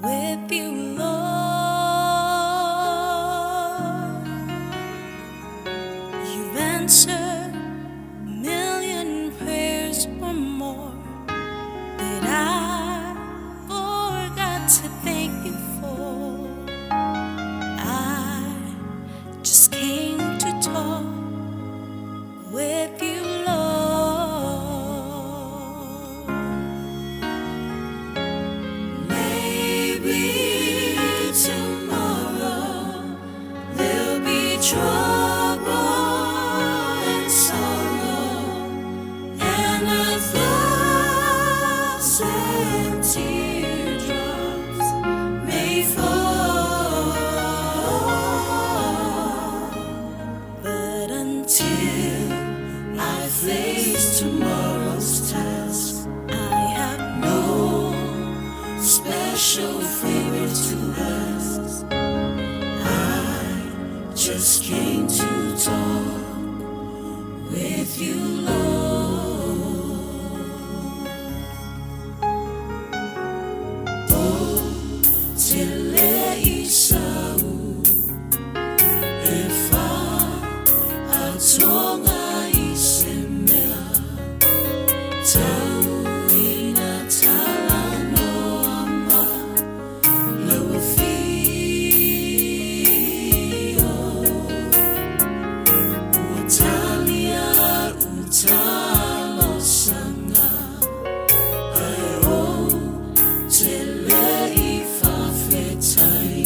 With you, Lord. You've answered a million prayers or more that I forgot to thank you for. I just came to talk with you, Lord. Maybe tomorrow there'll be trouble and sorrow, and 1,000 teardrops may fall. But until I face tomorrow's task, I have no special favor to ask. I just came to talk with you, Lord. Oh, tele isau e fa atoga i se mea tau ina talanoa ma lau afio. Ua tali a'u talosaga ae ou te le i faafetai.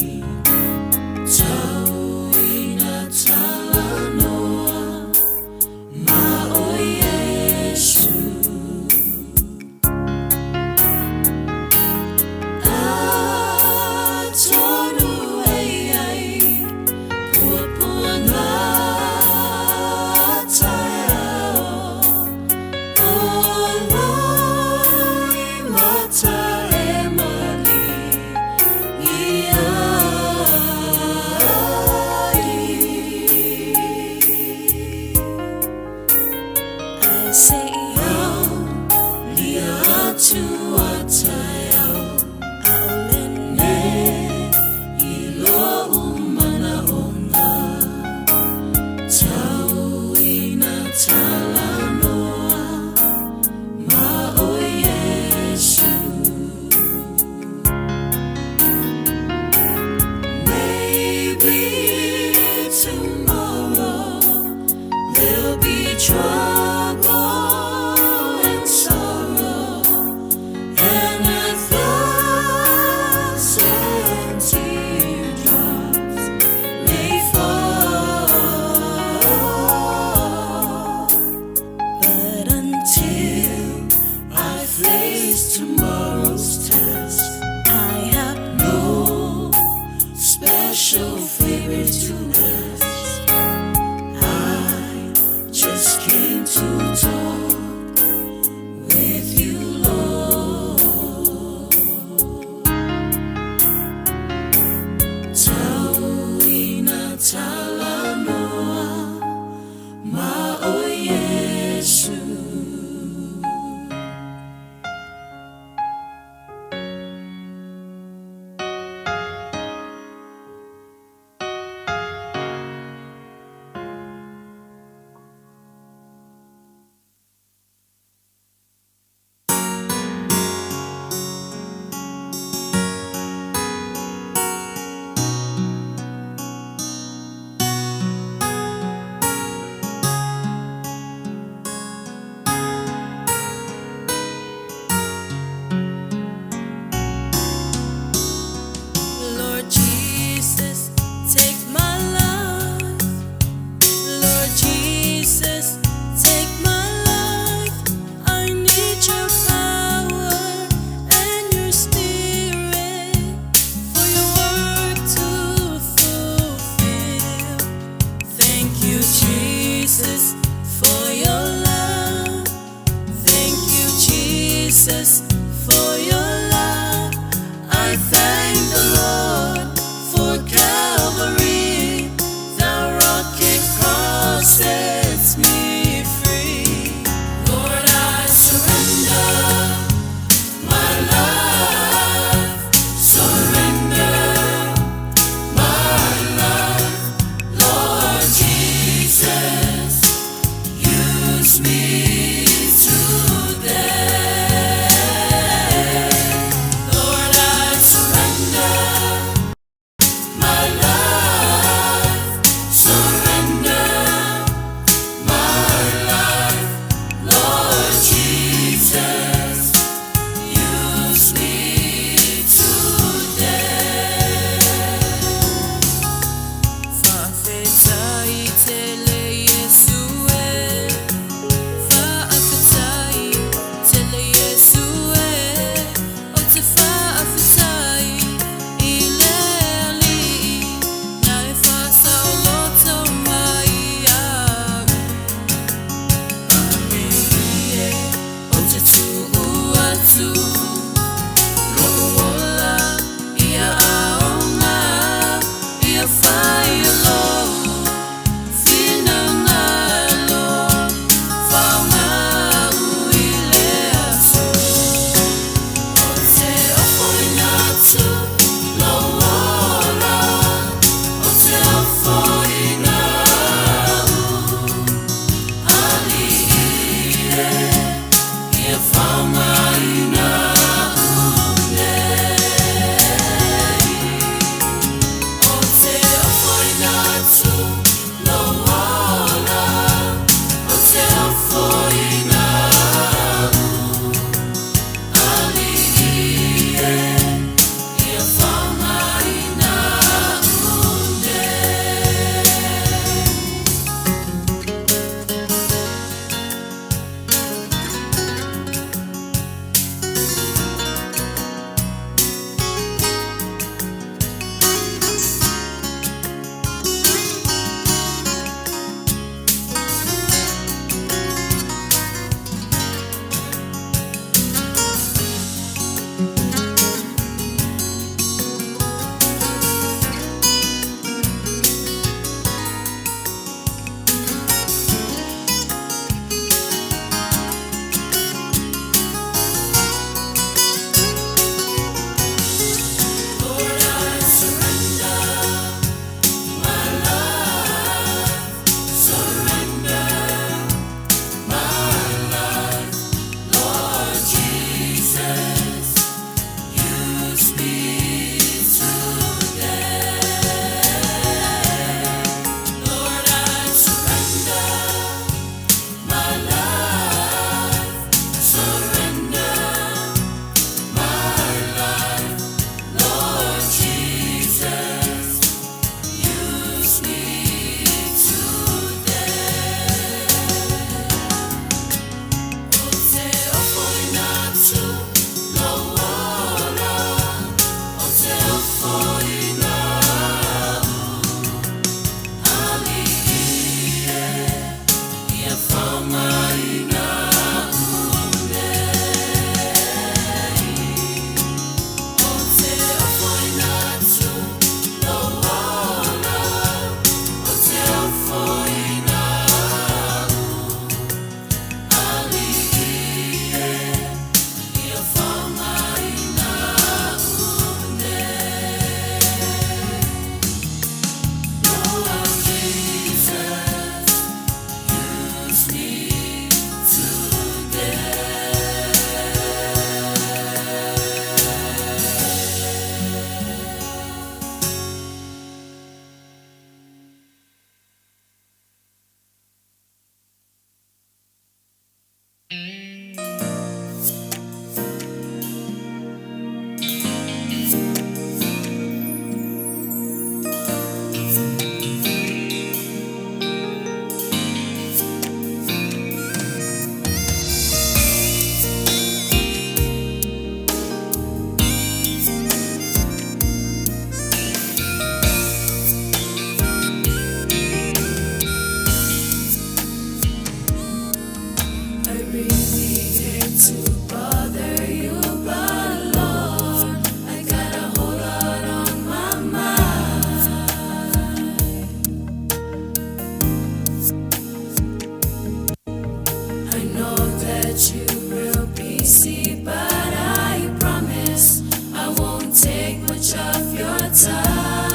advantage of your time.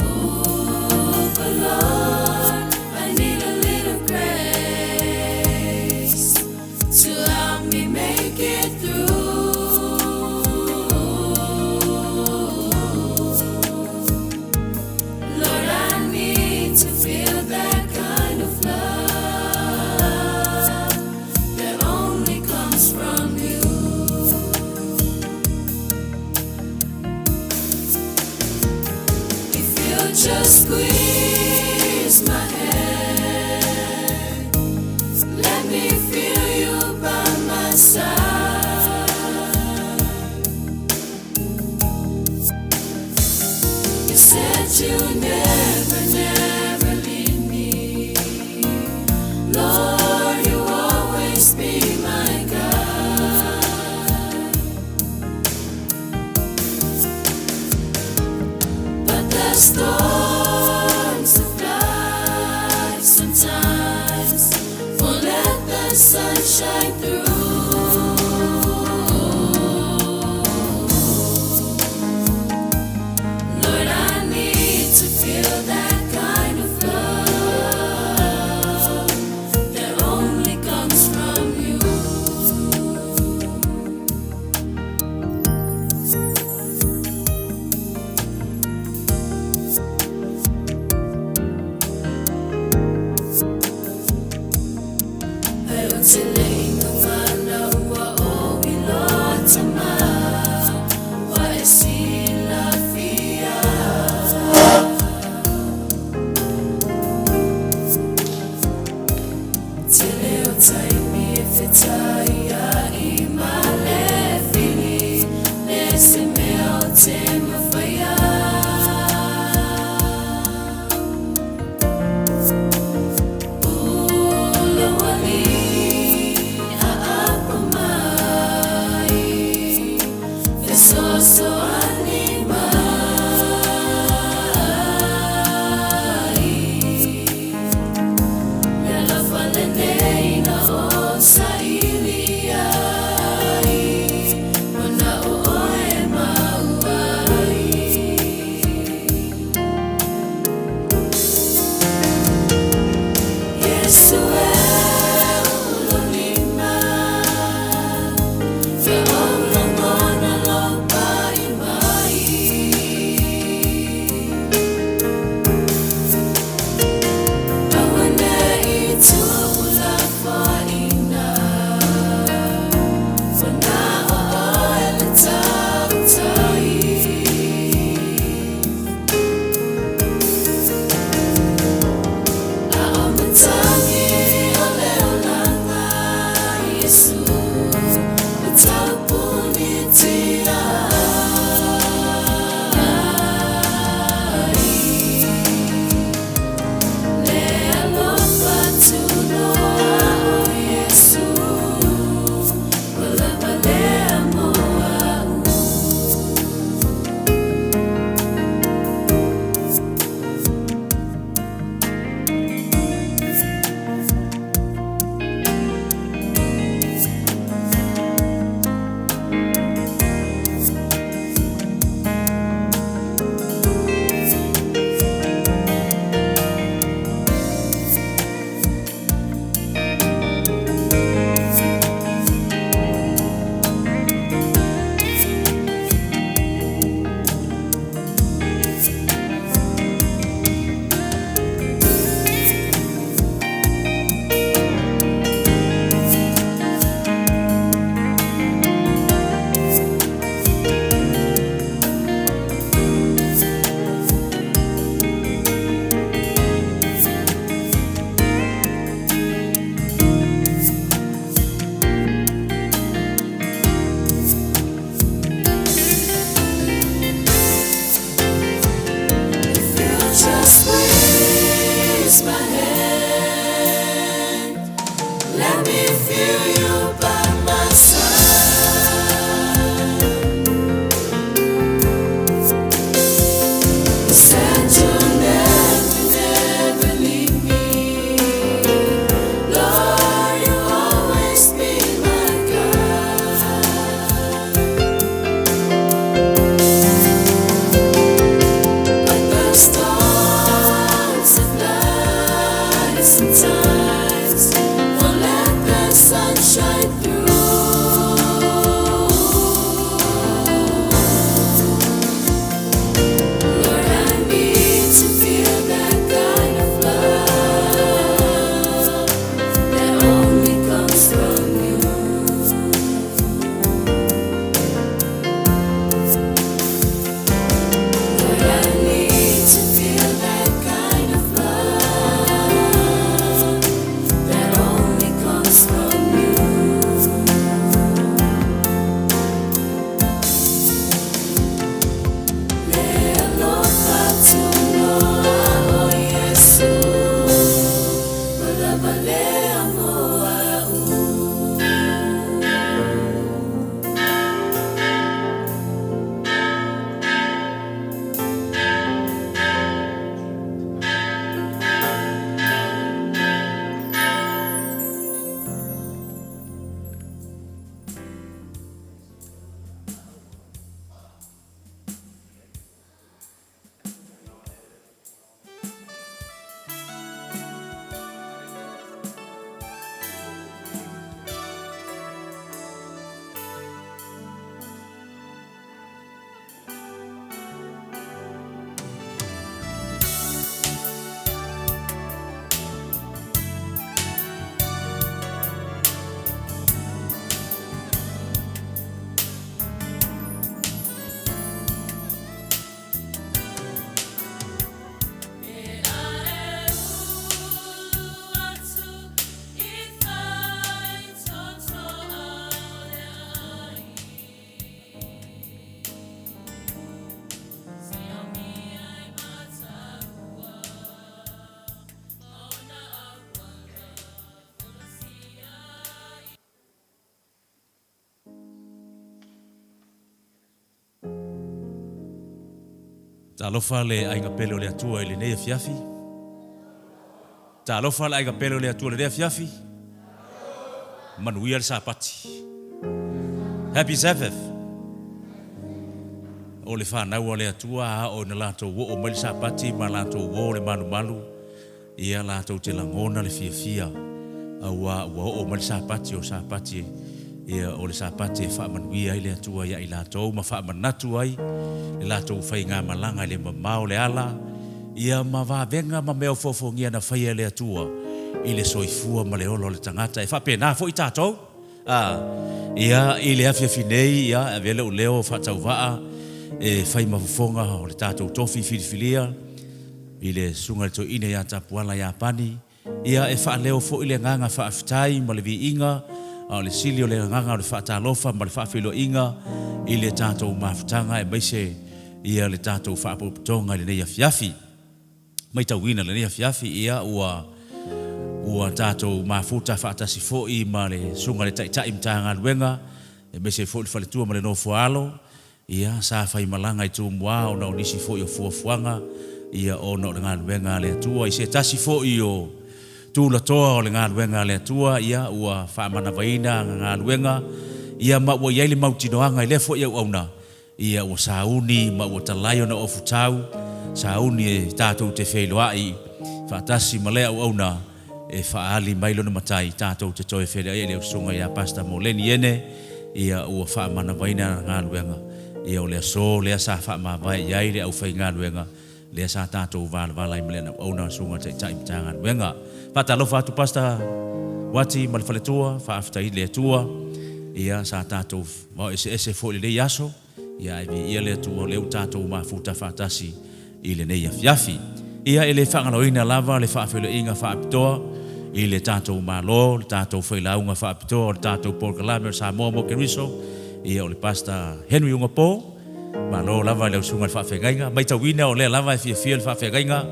Ooh, but Lord, I need a little grace to help me make it through. Lord, I need to feel that kind of love that only comes from you. If you just squeeze my hand, let me feel you by my side. You said you never, never leave me. Lord, you always be my guide. But the storms of life sometimes won't let the sun shine through. Lord, I need to feel that kind of love that only comes from you. I don't Talofa le aiga pele o le Atua i lenei afiafi. Talofa le aiga pele o le Atua i lenei afiafi. Manuia le Sapati. Happy Sabbath. O le fanau a le Atua a oo ina latou oo mai le Sapati ma latou o le malumalu, ia latou te lagona le fiafia auā ua oo mai le Sapati, o Sapati ia o le Sapati e faamanuia ai le Atua ia i latou ma faamanatu ai le latou faigamalaga i le mamao o le ala, ia ma vavega ma mea ofoofogia na faia e le Atua i le soifua ma le ola o le tagata. E faapena foi tatou, a, ia i le afiafi nei, ia, e avea lou leo faatauvaa e fai ma fofoga o le tatou tofi filifilia i le Susuga i le Toeaina ia Tapuala Iapani, ia e faaleo foi le agaga faafetai ma le viiga, a o le sili o le agaga o le faatalofa ma le faafeiloaiga i le tatou mafutaga aemaise ia le tatou faapotopotoga i lenei afiafi. Matauina i lenei afiafi, ia ua ua tatou mafuta faatasi foi ma le Susuga i le Taitai Matagaluega aemaise foi le faletua ma le nofoaalo, Ia, sa faimalaga i Tumua ona o nisi foi o fuafuaga, ia, ona o le galuega a le Atua. I se tasi foi o tulatoa o le galuega a le Atua, ia, ua faamanavaina ana galuega, ia, ma ua i ai le mautinoaga i lea foi auauna, ia, ua sauni ma ua talai ona ofutau, sauni e tatou te feiloai faatasi ma lea auauna e faaali mai lona matai tatou te toe feleai i le usuga ia Pastor Moleni Ene, ia ua faamanavaina ana galuega, ia o le aso lea sa faamavae i ai le aufaigaluega lea sa tatou valavala ai ma le auauna a Susuga Taitai Matagaluega. Faatalofa atu Pastor Wati ma le faletua, faafetai i le Atua, ia sa tatou vao eseese foi i lenei aso, Ia ae viia le Atua o lea ua tatou mafuta faatasi i lenei afiafi. Ia e le faagaloina lava le faafeiloaiga faapitoa i le tatou Malo, le tatou failauga faapitoa o le tatou polokalame o Samoa mo Keriso, ia o le Pastor Henry Ugapo. Malo lava i lau susuga i le faafeagaiga. Maitauina o lea lava e fiafia le faafeagaiga,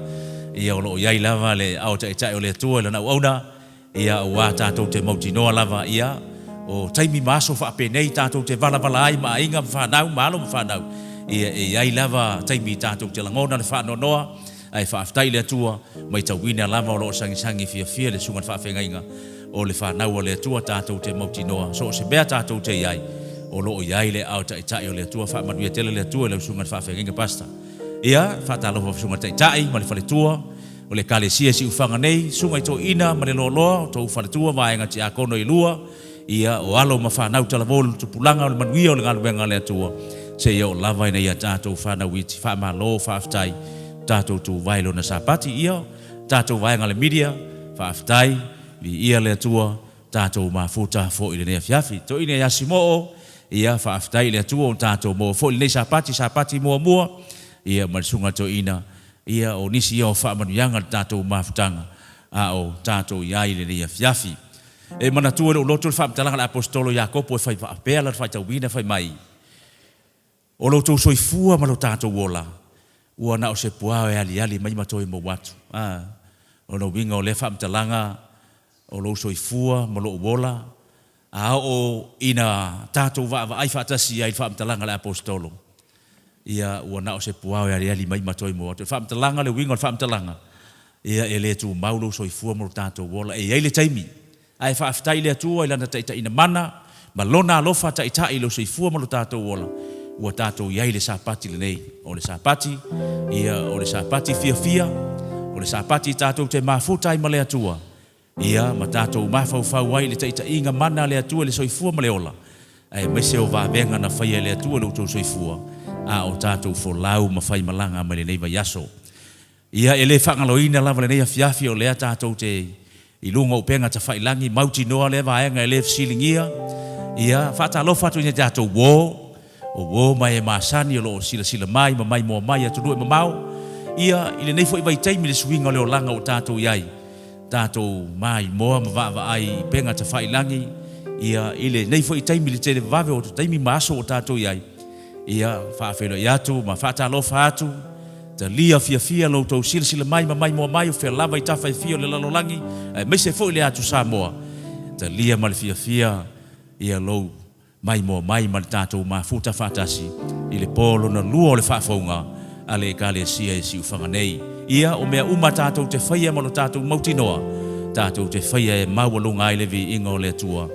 ia o lo o i ai lava le ao taitai o le Atua i lana auauna. Ia, aua tatou te mautinoa lava, ia, o taimi ma aso faapenei tatou te valavala ai ma aiga ma fanau, ma alo ma fanau, ia, e i ai lava taimi tatou te lagona le faanoanoa, ae faafetai i le Atua, maitauina lava o lo o sagisagi fiafia le Susuga i le Faafeagaiga o le fanau a le Atua, tatou te mautinoa, so o se mea tatou te i ai, o lo o i ai le aao taitai o le Atua. Faamanuia tele le Atua i lau Susuga i le Faafeagaiga, Pastor. Ia, faatalofa i Susuga i le Taitai ma le faletua. O le Ekalesia i Siufaga nei, Susuga i Toeaina ma le Loaloa, o tou faletua, vaega tiakono e lua, ia, o alo ma fanau talavou le tupulaga o le manuia o le galuega a le Atua, seia oo lava ina ia tatou fanau iti, faamalo, faafetai, tatou tuvae Lona Sapati, ia, tatou vaega le media, faafetai, viia le Atua, tatou mafuta foi i lenei afiafi. Toeaina ia Simoo, ia, faafetai i le Atua ua tatou maua foi lenei Sapati, Sapati muamua, ia, ma le Susuga i le Toeaina, Ia, o nisi ia o faamanuiaga i le tatou mafutaga a o tatou i ai i lenei afiafi. E manatua i lou loto le faamatalaga a le Aposetolo Iakopo e fai faapea lana faitauina fai mai, O lo outou soifua ma lo tatou ola, ua na o se puao e aliali mai ma toe mou atu. A, o le uiga o lea faamatalaga, o lou soifua ma lou ola, a oo ina tatou vaavaai faatasi ai i le faamatalaga a le Aposetolo, ia, ua na o se puao e aliali mai ma toe mua atu. O le faamatalaga, le uiga o le faamatalaga, ia, e le tumau lou soifua ma lo tatou ola. E i ai le taimi, ae faafetai i le Atua i Lana taitaiina mana ma Lona alofa taitai i lou soifua ma lo tatou ola, ua tatou i ai i le Sapati lenei. O le Sapati, ia, o le Sapati fiafia, o le Sapati tatou te mafuta ai ma le Atua, Ia, ma tatou mafaufau ai i le taitaiga mana a le Atua i le soifua ma le ola, aemaise o vavega na faia e le Atua i lo outou soifua, a o tatou folau ma faimalaga mai lenei vaiaso. Ia, e le faagaloina lava lenei afiafi o lea tatou te i luga o upega tafailagi, mautinoa lea vaega e le fesiligia. Ia, faatalofa atu i nai tatou uo, o uo ma e masani o lo o silasila mai ma maimoa mai i atunuu e mamao, ia, i lenei foi vaitaimi i le suiga o le olaga ua tatou i ai. tatou maimoa ma vaavaai i upega tafailagi, ia, i lenei foi taimi i le televavave o taimi ma aso ua tatou i ai, ia, faafeiloai atu ma faatalofa atu, talia fiafia lo outou silasila mai ma maimoa mai o fea lava i tafa e fia o le lalolagi, aemaise foi le atu Samoa, talia ma le fiafia ia lou maimoa mai ma le tatou mafuta faatasi i le po lona lua o le faafouga. a le Ekalesia i Siufaga nei. Ia, o mea uma tatou te faia ma lo tatou mautinoa, tatou te faia e maualuga ai le viiga o le Atua,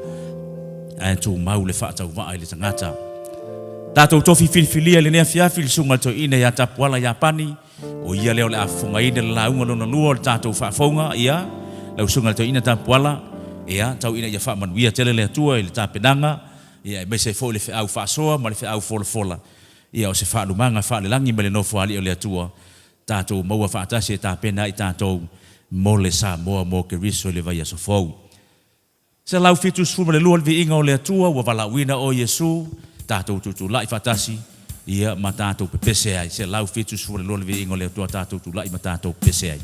ae tumau le faatauvaa i le tagata. Tatou tofi filifilia i lenei afiafi le Susuga i le Toeaina ia Tapuala Iapani, o ia lea o le a fofogaina le lauga lona lua o le tatou faafouga, ia, lau Susuga i le Toeaina Tapuala, ia, tau ina ia faamanuia tele le Atua i le tapenaga, ia, aemaise ai foi le feau faasoa ma le feau folafola, ia, o se faalumaga faalelagi mai le Nofoalii o le Atua, tatou maua faatasi e tapena ai tatou mo le Samoa mo Keriso i le vaiaso fou. 172 le viiga o le Atua ua valaauina oe Iesu, tatou tutulai faatasi, ia ma tatou pepese ai. 172 le viiga o le Atua tatou tulai ma tatou pepese ai.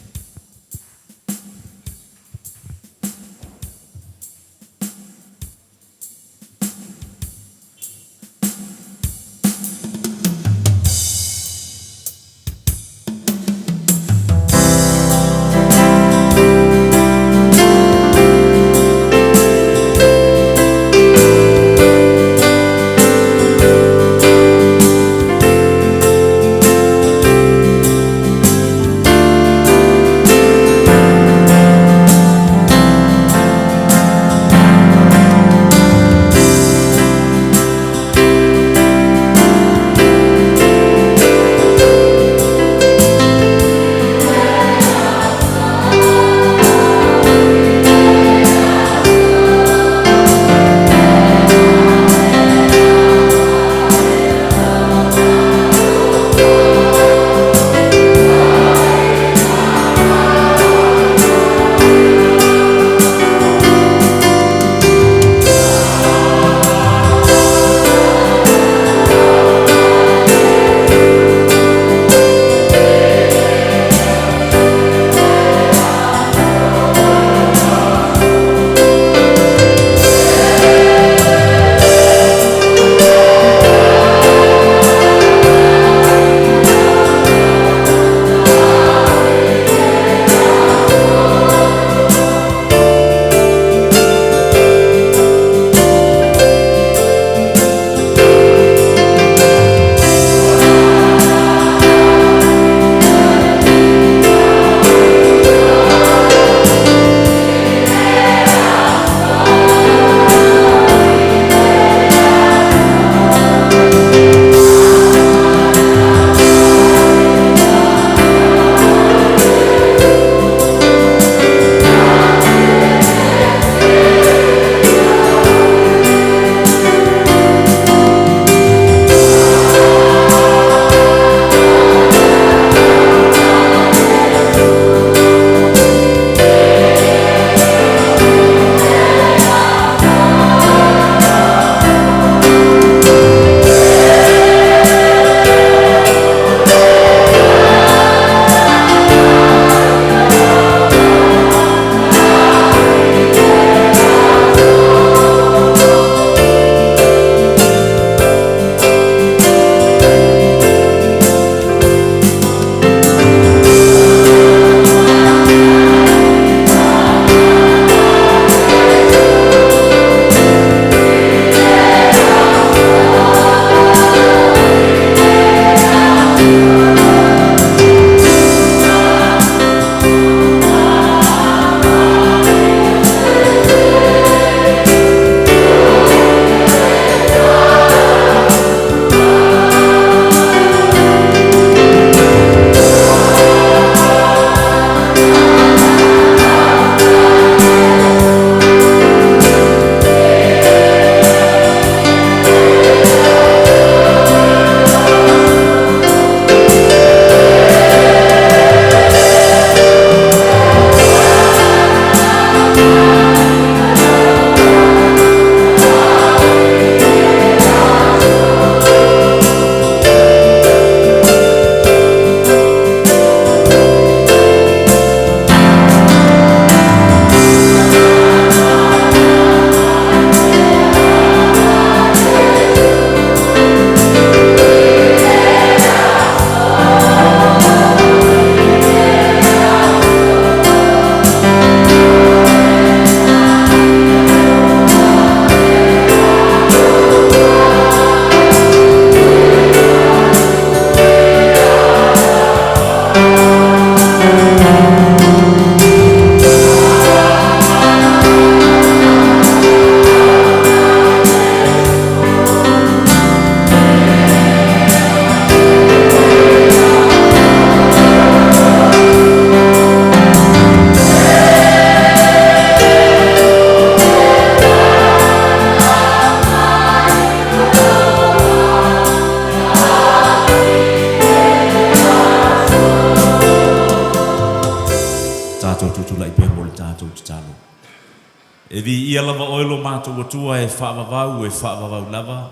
E viia lava Oe lo matou Atua e faavavau e faavavau lava,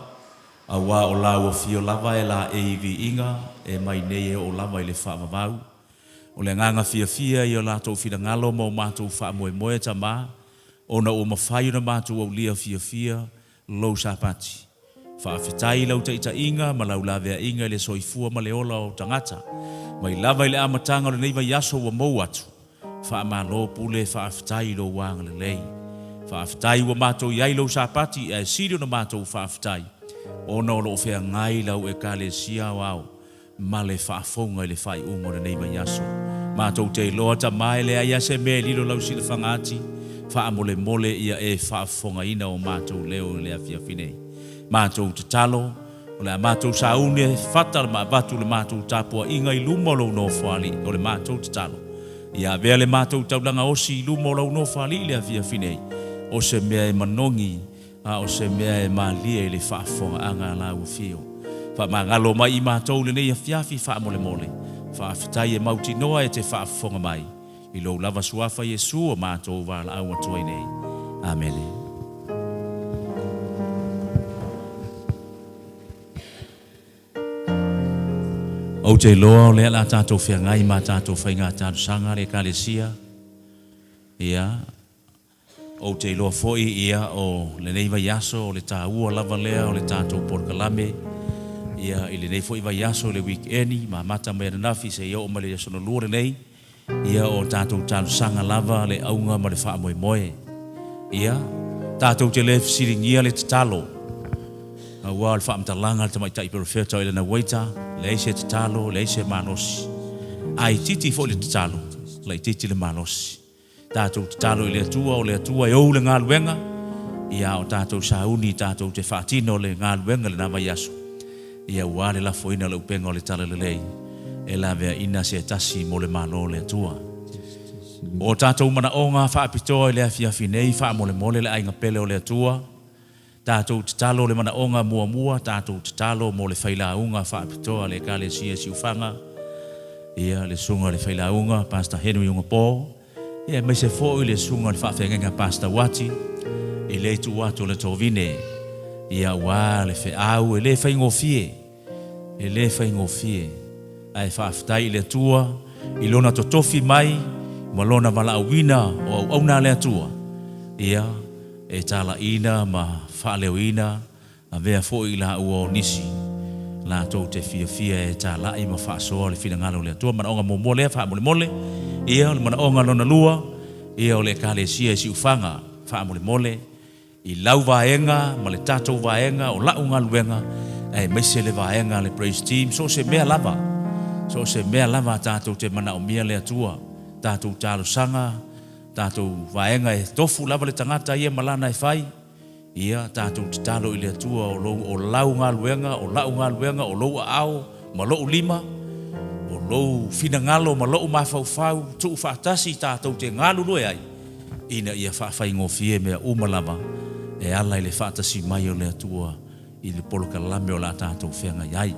auā o Lau Afio lava e laei i viiga e mai nei e oo lava i le faavavau. O le agaga fiafia i o latou finagalo ma o matou faamoemoe, Tama, ona ua mafai ona matou aulia fiafia Lou Sapati. Faafetai i lau taitaiga ma lau laveaiga i le soifua ma le ola o tagata. Mai lava i le amataga o lenei vaiaso ua mou atu. Faamalo pule faafetai i lou agalelei. Faafetai ua matou i ai lou Sapati ae sili ona matou faafetai ona o lo o feagai lau Ekalesia aoao ma le faafouga i le faaiuga o lenei vaiaso. Matou te iloa Tama e leai a se mea e lilo lau silafaga ati, faamolemole ia e faafofogaina o matou leo i le afiafi nei. Matou tatalo, o le a matou sauni e fata ma avatu le matou tapuaiga i luma o lou Nofoalii, o le matou tatalo, ia avea le matou taulaga osi i luma o lau Nofoalii i le afiafi nei, o se mea e manogi a o se mea e malie i le faafofogaaga a lau Afio. Faamagalo mai i matou i lenei afiafi faamolemole. Faafetai e mautinoa e te faafofoga mai i lou lava Suafa Iesu o matou valaau atu ai nei. Amene. Ou te iloa o lea o le a tatou feagai ma a tatou faiga talosaga a le Ekalesia. Ia. Ou te iloa foi ia o lenei vaiaso o le taua lava lea o le tatou polokalame ia i lenei foi vaiaso i le weekeni ma amata mai ananafi seia oo mai le aso lua lenei ia o tatou talosaga lava le auga ma le faamoemoe. Ia tatou te le fesiligia le tatalo aua o le faamatalaga a le tamaitai perofeta o Elena Waita, leai se tatalo, leai se malosi. A itiiti foi le tatalo, laitiiti le malosi. Tatou tatalo i le Atua, o le Atua e ou le galuega, ia a o tatou sauni tatou te faatino le galuega i lena vaiaso, ia ua le lafoina o le upega o le Talalelei e laveaina se tasi mo le Malo o le Atua. O tatou manaoga faapitoa i le afiafi nei, faamolemole le aiga pele o le Atua, tatou tatalo le manaoga muamua, tatou tatalo mo le failauga faapitoa a le Ekalesia i Siufaga, ia le susuga i le failauga Pastor Henry Ugapo, ia aemaise foi le susuga i le faafeagaiga Pastor Uati i le itu atu o le Tovine, ia aua le feau e le faigofie, e le faigofie, ae faafetai i le Atua i Lona totofi mai ma Lona valaauina o auauna a le Atua, ia, e talaiina ma faaleoina avea foi i laua o nisi latou te fiafia e talai ma faasoa le finagalo o le Atua. Manaoga muamua lea faamolemole, ia, o le manaoga lona lua, ia, o le Ekalesia i Siufaga, faamolemole, I lau vaega ma le tatou vaega o la'u galuega aemaise le vaega a le praise team, so o se mea lava, so o se mea lava tatou te manaomia le Atua, tatou talosaga, tatou vaega e tofu lava le tagata ia ma lana e fai, ia tatou tatalo i le Atua o lou, o lau galuega, o la'u galuega, o lou aao ma lo'u lima, o lou finagalo ma lo'u mafaufau, tuufaatasi tatou te galulue ai, ina ia faafaigofie mea uma lava e ala i le faatasi mai o le Atua i le polokalame o le a tatou feagai ai.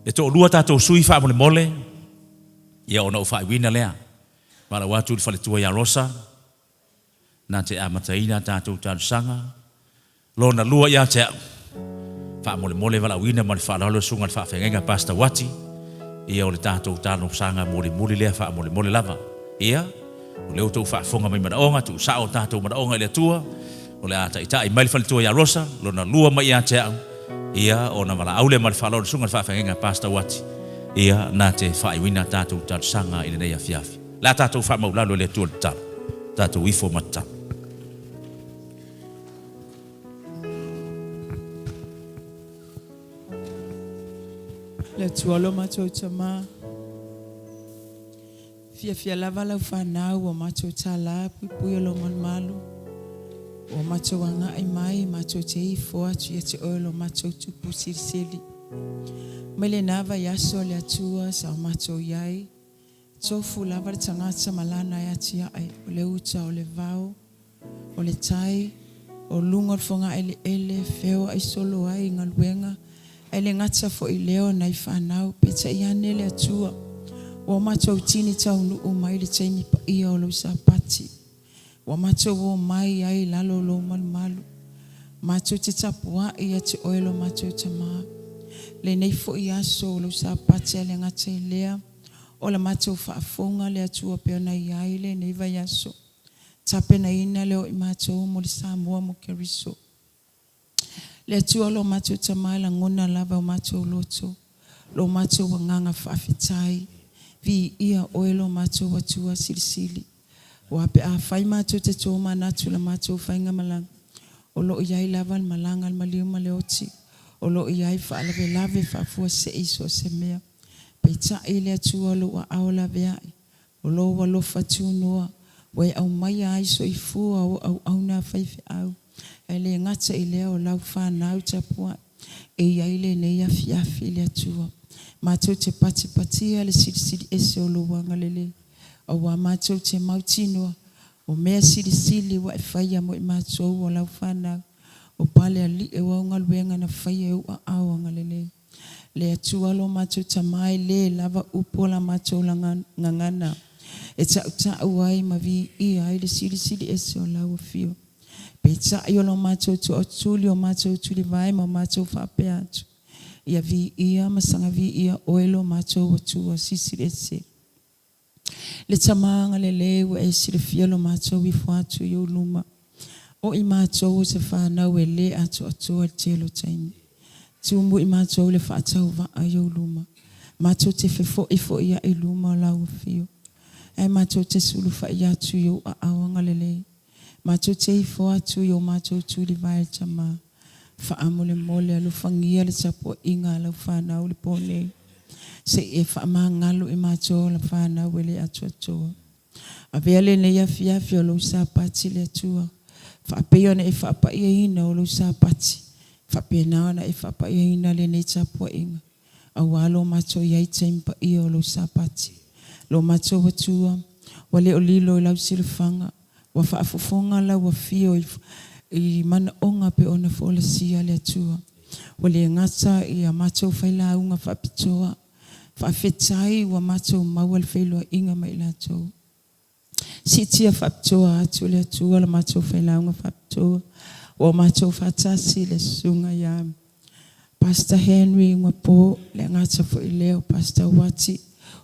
E toalua tatou sui faamolemole, ia ona ou faaiuina lea. Valaau atu i le faletua ia Rosa, na te amataina a tatou talosaga, Lona lua ia te au, faamolemole valaauina ma le faaaloalo le Susuga i le Faafeagaiga Pastor Wati, ia o le tatou talosaga mulimuli lea faamolemole lava. Ia, o lea ua outou faafofoga mai manaoga, tuusao o tatou manaoga i le Atua, o le a taitai mai le faletua ia Rosa, lona lua mai ia te au, ia ona valaau lea ma le faaaloalo le Susuga i le Faafeagaiga Pastor Wati, ia na te faaiuina tatou talosaga i lenei afiafi. O le a tatou faamaulalo i le Atua i le tatalo. Tatou ifo ma tatalo. Le Atua lo matou Tama, fiafia lava lau fanau ua matou tala puipui o lou malumalu, ua matou agai mai matou te ifo atu ia te oe lo matou Tupu Silisili. Mai lena vaiaso le Atua sa o matou i ai, tofu lava le tagata ma lana e atiae, o le uta o le vao, O le tai, o luga o le fogaeleele, feoai solo ai i galuega, ae le gata foi i lea o nai fanau, peitai ane le Atua, ua matou tini taunuu mai le taimi paia o lou Sapati. Ua matou omai ai i lalo o lou malumalu, matou te tapuai ia te oe lo matou Tama. Lenei foi aso o lou Sapati a le gata i lea o la matou faafofoga le Atua pei ona i ai lenei vaiaso, tapenaina lea o i matou mo le Samoa mo Keriso. Le Atua lo matou Tama e lagona lava e o matou loto lo matou agaga faafetai. Viia oe lo matou Atua Silisili. Aua pe afai matou te tomanatu i la matou faigamalaga, o lo o i ai lava le malaga a le maliu ma le oti, o lo o i ai faalavelave faafuasei i so o se mea. Peitai le Atua o lou aao laveai, o lou alofa tunoa, ua e aumaia ai soifua o auauna a faifeau, ae le gata i lea o lau fanau tapuai e i ai lenei afiafi le Atua. Matou te patipatia le Silisili Ese o lou agalelei, aua matou te mautinoa o mea silisili ua e faia mo i matou o lau fanau, o palealii o au galuega na faia i ou aao agalelei. Le Atua lo matou Tama, e le lava upu o la matou gagana e tautau ai ma viia ai le Silisili Ese o lau Afio. Peitai o lo matou tootuli, o matou tulivae ma o matou faapea atu, ia viia ma saga viia oe lo matou Atua Silisili Ese. Le Tama agalelei ua e silafia lo matou ifo atu i ou luma. O i matou o se fanau e le atoatoa i le tele o taimi. Tumu i matou le faatauvaa i ou luma, matou te fefoifoiai i luma o lau afio, ae matou te sulufai atu i ou aao agalelei. Matou te ifo atu i o matou tulivae le Tama. Faamolemole alofagia le tapuaiga a lau fanau i le po nei, se i e faamagalo i matou o lau fanau e le atoatoa. Avea lenei afiafi o lou Sapati le Atua, faapei ona e faapaiaina o lou Sapati, faapena ona e faapaiaina lenei tapuaiga, aua lo matou i ai i taimi paia o lou Sapati. Lo matou Atua, ua le o lilo i lau silafaga, ua faafofoga lau afio i manaoga pei ona folasia le Atua. Ua le gata i a matou failauga faapitoa, faafetai ua matou maua le feiloaiga ma i latou. Siitia faapitoa atu le Atua la matou failauga faapitoa, ua matou faatasi i le Susuga ia Pastor Henry Ugapo, le gata foi lea o Pastor Uati,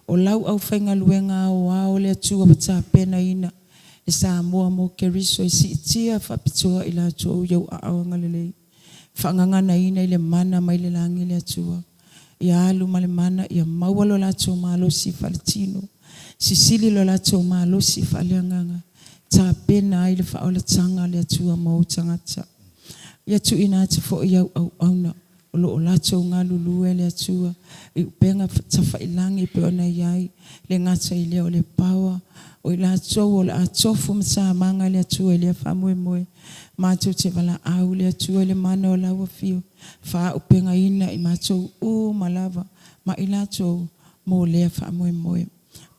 o lau aufaigaluega aoao le Atua ua tapenaina le Samoa mo Keriso e siitia faapitoa i latou i ou aao agalelei, faagaganaina i le mana mai le lagi le Atua. Ia alu ma le mana ia maua lo latou malosi faaletino, sisili lo latou malosi faaleagaga, tapena ai le faaolataga a le Atua mo ou tagata. Ia tuuina atu foi i au auauna o lo o latou galulue le Atua i upega tafailagi pei ona i ai le gata i lea o le power o i latou o le a tofu ma tamaga i le Atua i lea faamoemoe. Matou te valaau i le Atua i le mana o lau afio, faaaupegaina i matou uma lava ma i latou mo lea faamoemoe.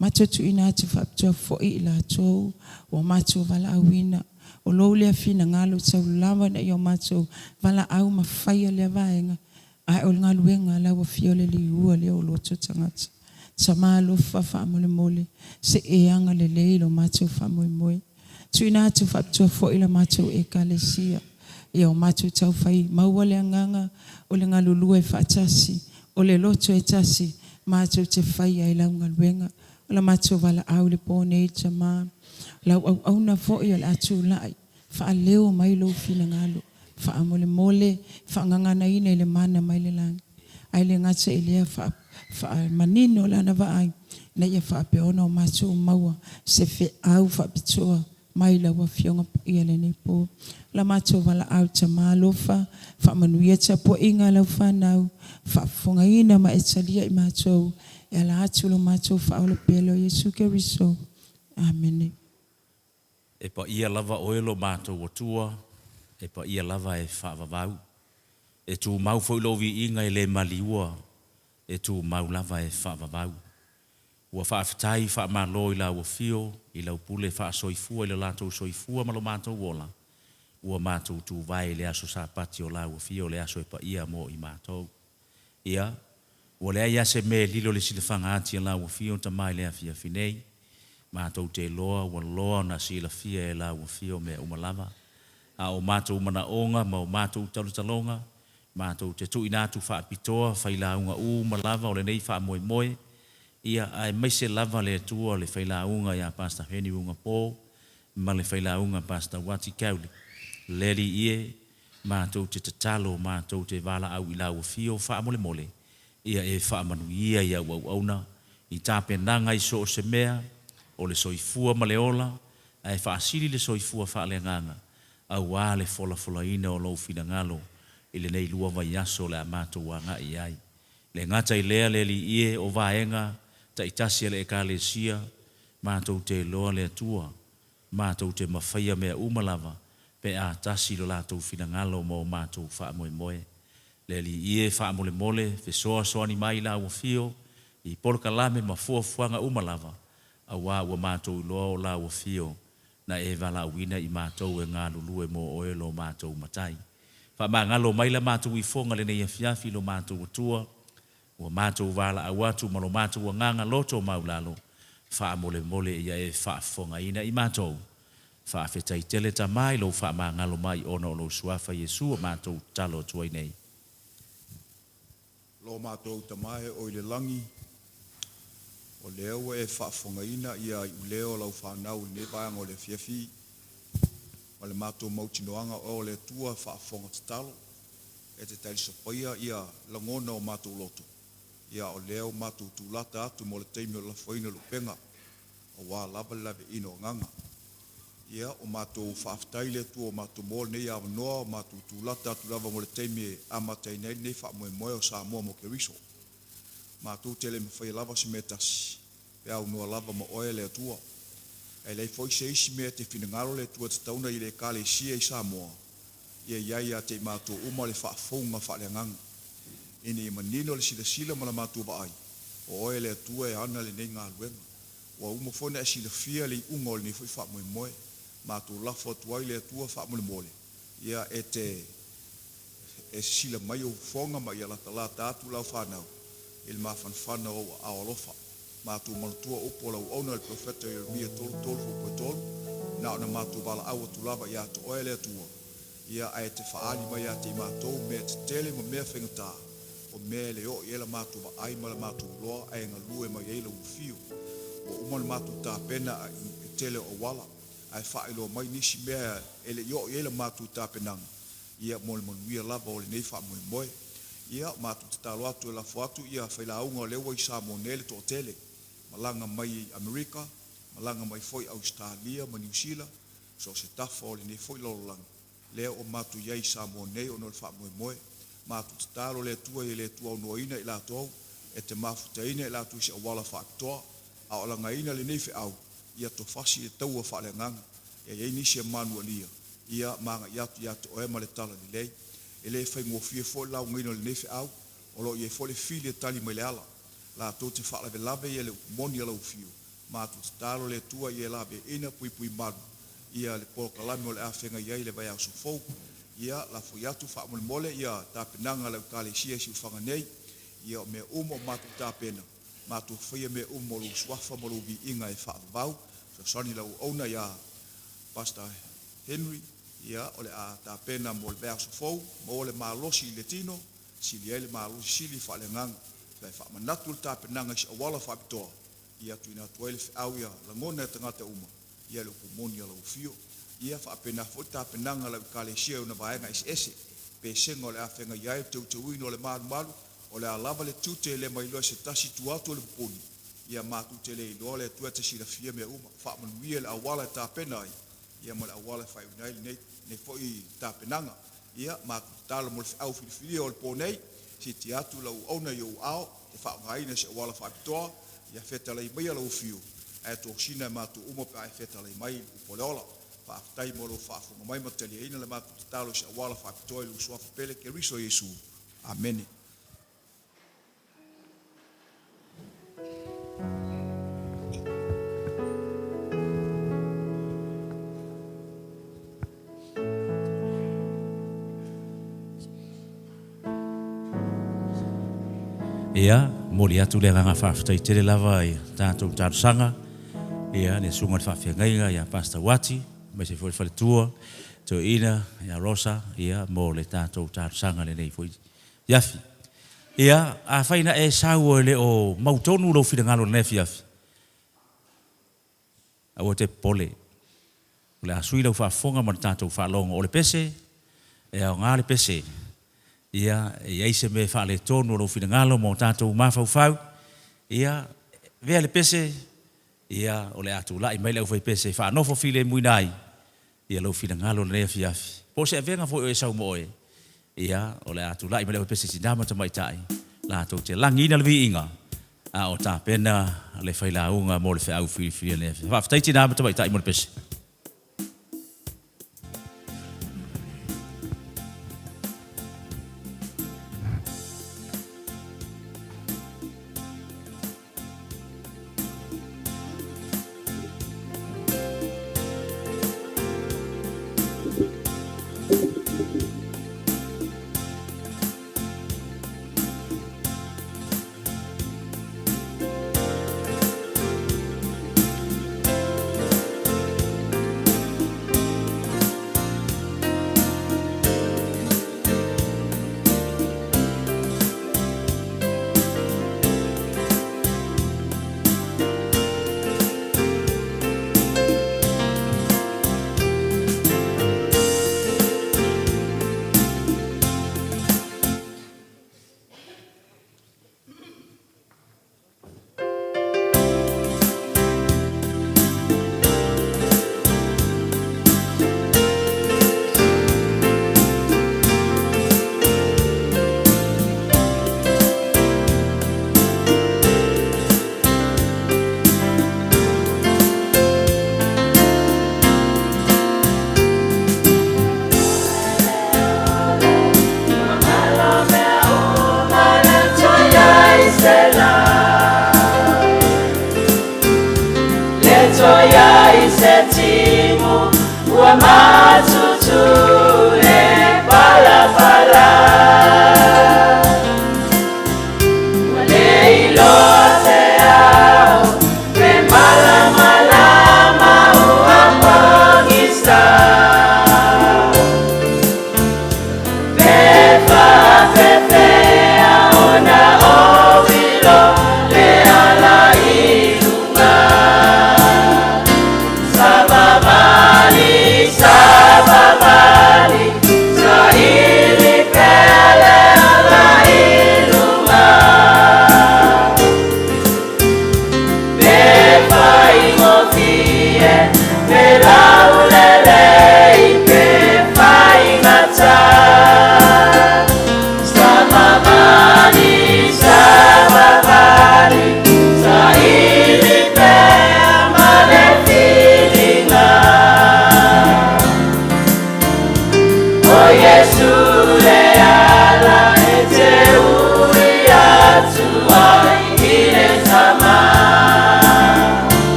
Matou tuuina atu faapitoa foi i latou ua matou valaauina, o lou lea finagalo taulava ina ia o matou valaau ma faia lea vaega, ae o le galuega a lau Afio le liua lea o loto tagata. Tama alofa faamolemole, se i e agalelei i lo matou faamoemoe. Tuuina atu faapitoa foi la matou Ekalesia, ia o matou taufai maua le agaga o le galulue faatasi, o le loto e tasi, matou te faia ai lau galuega. O la matou valaau i le po nei, Tama, lau auauna foi o le a tulai, faaleo mai lou finagalo, faamolemole, faagaganaina i le mana mai le lagi, ae le gata i lea, faamanino lana vaai, ina ia faapea ona o matou maua se feau faapitoa mai lau Afioga Paia i lenei po. La matou valaau, Tama alofa, faamanuia tapuaiga a lau fanau, faafofogaina ma e talia i matou e ala atu i lo matou Faaola pele o Iesu Keriso. Amene. E paia lava oe lo matou Atua, e paia lava e faavavau. E tumau foi lou viiga e le maliua, e tumau lava e faavavau. Ua faafetai faamalo i lau afio, i lau pule faasoifua i le latou soifua ma lo matou ola, ua matou tuvae i le aso Sapati o lau afio, le aso e paia mo i matou. Ia, ua leai lava se mea e lilo i le silafaga ati a lau afio, Tama i le afiafi nei. Matou te iloa ua loa ona silafia e lau Afio mea uma lava. A o matou manaoga ma o matou talotaloga, matou te tuuina atu faapitoa failauga uma lava o lenei faamoemoe, ia, aemaise lava le Atua le failauga ia Pastor Henry Ugapo ma le failauga Pastor Uati Kauli. Le Alii e, matou te tatalo, matou te valaau i lau Afio faamolemole, Ia e faamanuia i au auauna i tapenaga i so o se mea, o le soifua ma le ola, ae faasili le soifua faaleagaga, aua le folafolaina o lou finagalo i lenei lua vaiaso o le a matou agai i ai. Le gata i lea, le Alii e, o vaega taitasi a le Ekalesia, matou te iloa le Atua, matou te mafaia mea uma lava pe a tasi lo latou finagalo ma o matou faamoemoe. Le Alii e, faamolemole, fesoasoani mai i lau Afio i polokalame ma fuafuaga uma lava, auā ua matou iloa o lau Afio na e valaauina i matou e galulue mo oe lo matou Matai. Faamagalo mai la matou ifoga lenei afiafi lo matou Atua, ua matou valaau atu ma lo matou agaga loto maulalo, faamolemole ia e faafofogaina i matou. Faafetai tele Tama i lou faamagalo mai ona o lou Suafa Iesu o matou tatalo atu ai nei. Lo matou Tama e o i le lagi, o lea ua e faafofogaina ia iuleo o lau fanau i lenei vaega o le afiafi, ma le matou mautinoaga o oe o le Atua faafofoga tatalo, e te talisapaia ia lagona o matou loto, ia o lea ua matou tulata atu mo le taimi o le lafoina o le upega, aua lava le laveaiina o agaga. Ia, ua matou faafetai i le Atua ua matou maua lenei avanoa, ua matou tulata atu lava mo le taimi e amataina ai lenei faamoemoe o Samoa mo Keriso. Matou te le mafaia lava se mea e tasi, pe aunoa lava ma Oe le Atua. Ae leai foi se isi mea e te finagalo le Atua e tatau ona i le Ekalesia i Samoa, ia i ai ia te i matou uma le faafouga faaleagaga, ina ia manino le silasila ma la matou vaai, o Oe le Atua e ana lenei galuega. Ua uma foi ona e silafia le iuga o lenei foi faamoemoe. Matou lafo atu ai i le Atua faamolemole, ia e te e sisila mai ou fofoga ma ia latalata atu lau fanau i le mafanafana o ou aao alofa. Matou manatua upu a lau auauna le Perofeta Ieremia 33:3, Na ona matou valaau atu lava ia te oe le Atua, ia ae e te faaali mai ia te i matou mea tetele ma mea faigata, o mea e le oo i ai la matou vaai ma la matou iloa ae galue mai ai lau afio. Ua uma ona matou tapena i le tele o auala, ae faailoa mai nisi mea e le i oo i ai la matou tapenaga, ia mo le manuia lava o lenei faamoemoe. Ia, matou tatalo atu e lafo atu ia failauga o lea ua i Samoa nei le toatele, malaga mai i Amerika, malaga mai foi Ausetalia ma Niu Sila, so o se tafa o lenei foi lalolagi, lea ua matou i ai i Samoa nei ona o le faamoemoe. Matou tatalo le Atua ia le Atua aunoaina i latou, e te mafutaina i latou i se auala faapitoa, a o lagaina lenei feau, ia tofasi le taua faaleagaga. Ia i ai nisi e manualia, ia ma agai atu ia te Oe ma le talalelei. E le faigofie foi le laugaina o lenei feau, o lo o i ai foi le fili e tali mai le ala. Latou te faalavelave ia le upu moni a lau afio, matou tatalo le Atua ia e laveaiina puipui malu ia le polokalame o le a feagai ai i le vaiaso fou. Ia lafo atu faamolemole ia tapenaga a lau Ekalesia i Siufaga nei. Ia o mea uma ua matou tapena, matou faia mea uma mo lou Suafa ma lou viiga e faavavau. Fesoasoani i lau auauna ia Pastor Henry, ia o le a tapena mo le vaiaso fou, maua le malosi i le tino, sili ai le malosi sili faaleagaga. Toe faamanatu le tapenaga i se auala faapitoa ia tuuina atu ai le feau ia lagona e tagata uma ia le upu moni a lau afio. Ia faapena foi tapenaga a lau Ekalesia i ona vaega eseese, pesega o le a feagai ai le teuteuina o le malumalu, o le a lava le tiute e le mailoa e se tasi i tua atu o le pupuni, ia matou te le iloa le Atua e te silafia mea uma. Faamanuia i le auala e tapena ai ia ma le auala e faaiuina ai lenei lenei foi tapenaga. Ia, matou tatalo mo le feau filifilia o le po nei, siiti atu lau auauna i ou aao e faaaogaina i se auala faapitoa, ia fetalai maia lau afio, ae tosina e matou uma pe a e fetalai mai i le upu a le ola. Faafetai mo lou faafofoga mai ma taliaina le matou tatalo i se auala faapitoa i lou Suafa pele Keriso Iesu. Amene. Ia, momoli atu le agaga faafetai tele lava i tatou talosaga. Ia, le susuga i le faafeagaiga ia Pastor Uati, aemaise foi le faletua, toeaina ia Rosa, ia, mo le tatou talosaga i lenei foi afiafi. Ia, afai na e sau e le o mautonu lou finagalo i lenei afiafi, aua e te popole, o le a sui lau faafofoga ma le tatou faalogo. O le pese, e aoga le pese, ia, e i ai se mea e faaletonu o lou finagalo ma o tatou mafaufau, ia, avea le pese, ia, o le a tulai mai le aufaipese e faanofo filemuina ai lou finagalo i lenei afiafi. Po o se avega foi o e sau ma oe, ia, o le a tulai mai le aufaipese a tina ma tamaitai latou te lagiina le viiga a o tapena le failauga mo le feau filifilia i lenei afiafi. Faafetai tina ma tamaitai mo le pese.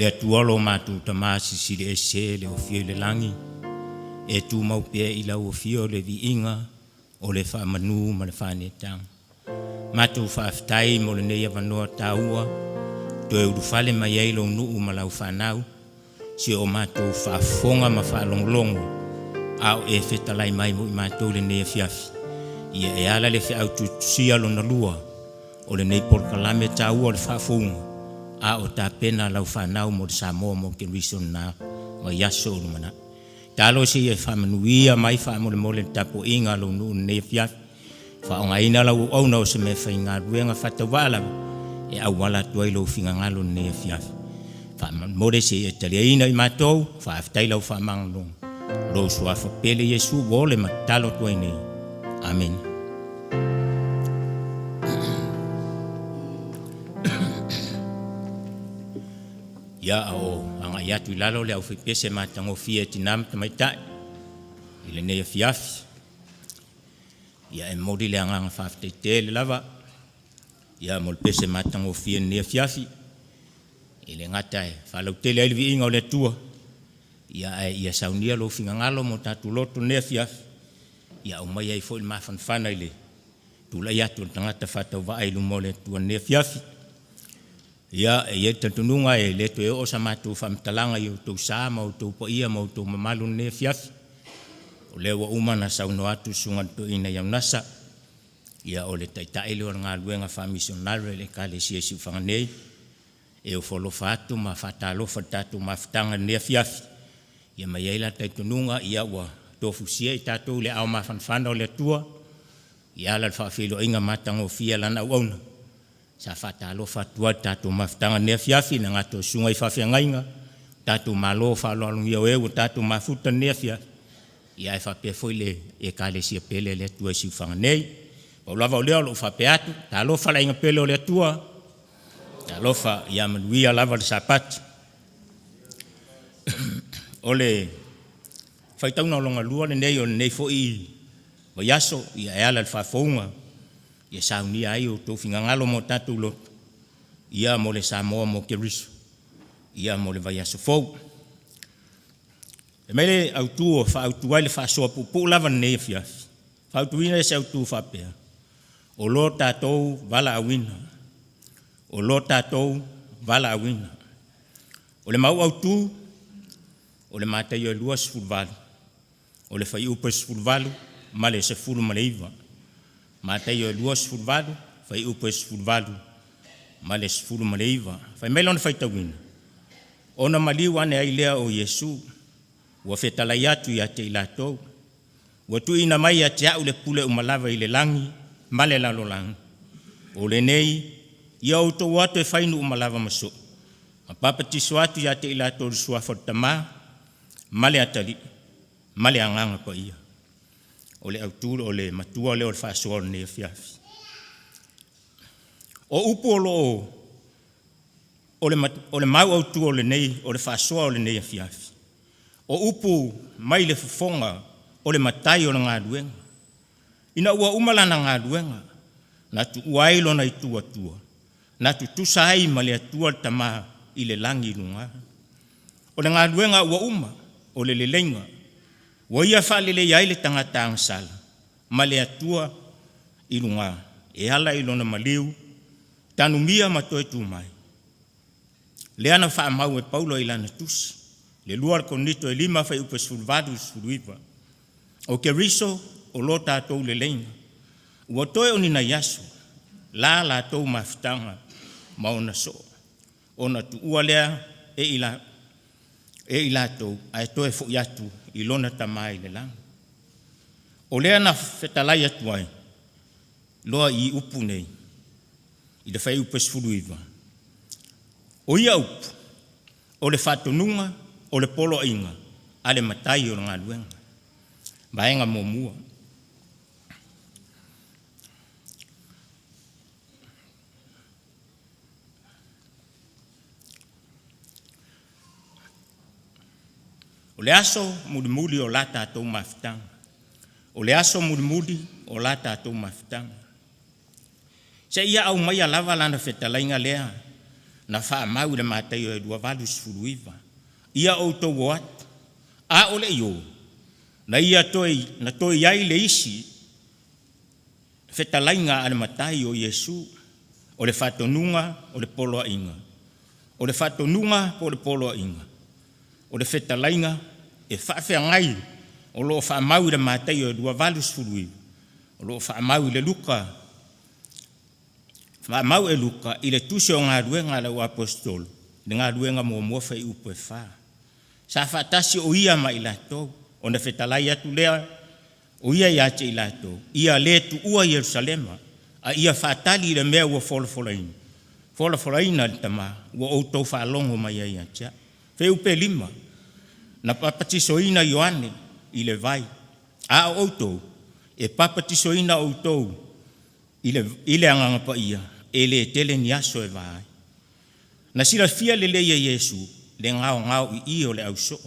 Le Atua lo matou Tama Silisili Ese le ofio i le lagi, e tumau pea i lau afio le viiga o le faamanu ma le faaneetaga. Matou faafetai mo lenei avanoa taua toe ulufale mai ai lou nuu ma lau fanau, si o matou faafofoga ma faalogologo a o e fetalai mai mo i matou i lenei afiafi. Ia e ala le feau tusitusia lona lua o lenei polokalame taua o le faafouga a o tapena lau fanau mo le Samoa mo Keriso i lena vaiaso o lumanai. Talosia ia e faamanuia mai faamolemole le tapuaiga a lou nuu i lenei afiafi. Faaaogaina lau auauna o se meafaigaluega faatauvaa lava e auala atu ai lou finagalo i lenei afiafi. Faamolemole se i e taliaina i matou, faafetai lau faamagaloga. Lou suafa pele Iesu ua ole ma tatalo atu ai nei. Amene. Ia, a o agai atu i lalo le aufaipese matagofie a tina ma tamaitai i lenei afiafi, ia e momoli le agaga faafetai tele lava ia mo le pese matagofie i lenei afiafi. E le gata e faalautele ai le viiga o le Atua, ia ae ia saunia lou finagalo ma o tatou loto i lenei afiafi, ia aumaia ai foi le mafanafana i le tulai atu o le tagata faatauvaa i luma o le Atua i lenei afiafi. Ia, e i ai le talitonuga e le toe oo sa matou faamatalaga i outou sa ma outou paia ma outou mamalu i lenei afiafi, o lea ua uma ona saunoa atu le Susuga i le Toeaina Ionasa, ia o le Taitai lea o le galuega faamisionare a le Ekalesia i Siufaga nei, e ofo alofa atu ma faatalofa i le tatou mafutaga i lenei afiafi. Ia ma e i ai la le talitonuga ua tofusia i tatou i le aao mafanafana o le Atua e ala i le faafeiloaiga matagofie a Lana auauna sa faatalofa atu ai i le tatou mafutaga i lenei afiafi, e le gata o susuga i faafeagaiga, tatou malo faaaloalogia o e ua tatou mafuta i lenei afiafi, ae faapea foi le Ekalesia pele a le Atua i Siufaga nei. Pau lava o lea o lou faapea atu, talofa le aiga pele o le Atua, talofa, ia manuia lava le Sapati. O le faitauga lona lua lenei o lenei foi vaiaso e ala i le faafouga ia saunia ai outou finagalo ma o tatou loto mo le Samoa mo Keriso mo le vaiaso fou. Fai mai le autu e faaautu ai le faasoa puupuu lava i lenei afiafi, e fautuaina se autu e faapea, o lo tatou valaauina, o lo tatou valaauina. O le mau autu, o le Mataio e 28, o le fuaiupu e 18 ma le 19. Mataio e 28, fuaiupu e 18 ma le 19. Fai mai lona faitauina, ona maliu ane ai lea o Iesu, ua fetalai atu ia te i latou, ua tuuina mai ia te au le pule uma lava i le lagi ma le lalolagi. O lenei, ia outou o atu e fai nuu uma lava ma soo, ma papatiso atu ia te i latou i le suafa o le Tama ma le Atalii ma le Agaga Paia. O le autu o le matua lea o le faasoa o lenei afiafi. O upu o lo o o le mau autu o lenei o le faasoa o lenei afiafi, o upu mai le fofoga o le Matai o le galuega, ina ua uma lana galuega na tuua ai lona itu Atua, na tutusa ai ma le Atua le Tama i le lagi i luga. O le galuega ua uma, o le leleiga, ua ia faaleleia ai le tagata agasala ma le Atua i luga e ala i lona maliu, tanumia ma toe tu mai. Lea na faamau e Paulo i lana tusi, le 2 Korinito e 5 fuaiupu 18 i le 19. O Keriso o lo tatou leleiga, ua toe o ni nai aso la latou mafutaga ma ona soo, ona tuua lea e i latou ae toe foi atu i lona Tama i le lagi. O lea na fetalai atu ai loa i upu nei i le fuaiupu e 19, o ia upu o le faatonuga o le poloaiga a le Matai o le galuega. Vaega muamua. O le aso mulimuli o la tatou mafutaga. O le aso mulimuli o la tatou mafutaga. Seia aumaia lava lana fetalaiga lea Na faamau i le Mataio e 2:89. Ia outou o atu, a o le i o, na ia toe na toe i ai le isi fetalaiga a le Matai o Iesu, o le faatonuga o le poloaiga. O le faatonuga po o le poloaiga, o le fetalaiga e faafeagai o lo o faamau i le Mataio e 2:89, o lo o faamau i le Luka, faamau e Luka i le Tusi o Galuega a le Auaposeitolo, le galuega muamua fuaiupu e 4. Sa faatasi o ia ma i latou, ona fetalai atu lea o ia ia te i latou, ia le tuua Ierusalema, a ia faatali i le mea ua folafolaina, folafolaina e le Tama ua outou faalogo mai ai ia te a'u. Fuaiupu 5, na papatisoina Ioane i le vai, a o outou e papatisoina outou i le Agaga Paia e le tele ni aso e va ai. Na silafia lelei e Iesu le gaogaoi'i o le ausoo,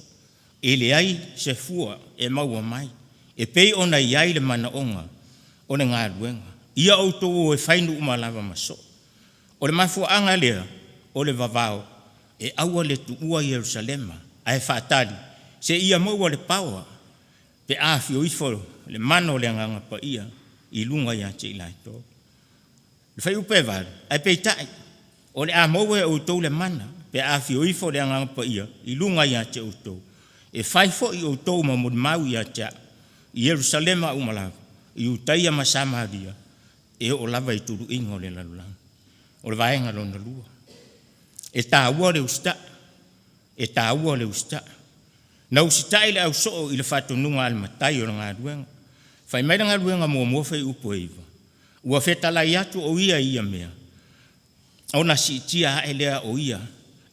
e leai se fua e maua mai, e pei ona i ai le manaoga o le galuega. Ia outou o e fai nuu malava ma soo. O le mafuaaga lea o le vavao e aua le tuua Ierusalema, ae faatali seia maua le paoa pe a afio ifo le mana o le Agaga Paia i luga ia te i latou. Le fuaiupu e 8, ae peitai, o le a maua e outou le mana pe a afio ifo le Agaga Paia i luga ia te outou, e fai foi outou ma molimau ia te a'u i Ierusalema uma lava, Iutaia ma Samaria, e oo lava i tuluiga o le lalolagi. O le vaega lona lua, e taua le usita'i, e taua le usita'i. Na usita'i le ausoo i le faatonuga a le Matai o le galuega. Fai mai le galuega muamua fuaiupu e 9, ua fetalai atu o ia i ia mea, ona siitia ae lea o ia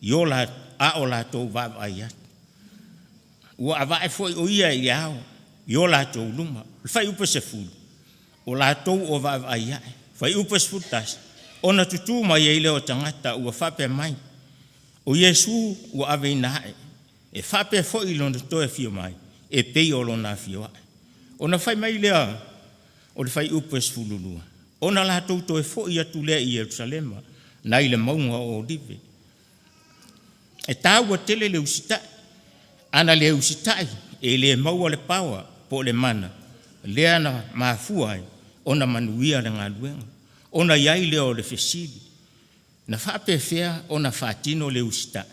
i o a o latou vaavaai atu. Ua ava'e foi o ia i le ao i o latou luma. O le fuaiupu e 10, o latou o vaavaai ae. Fuaiupu e 11, ona tutū mai ai lea o tagata ua faapea mai, o Iesu ua aveina ae, e faapea foi lona toe afio mai e pei o lona afio ae. Ona fai mai lea o le fuaiupu e 12, ona latou toe foi atu lea i Ierusalema nai le mauga o Olive. E taua tele le usita'i. A na le usita'i, e le maua le paoa po o le mana lea na mafua ai ona manuia le galuega. Ona i ai lea o le fesili, na faapefea ona faatino le usita'i?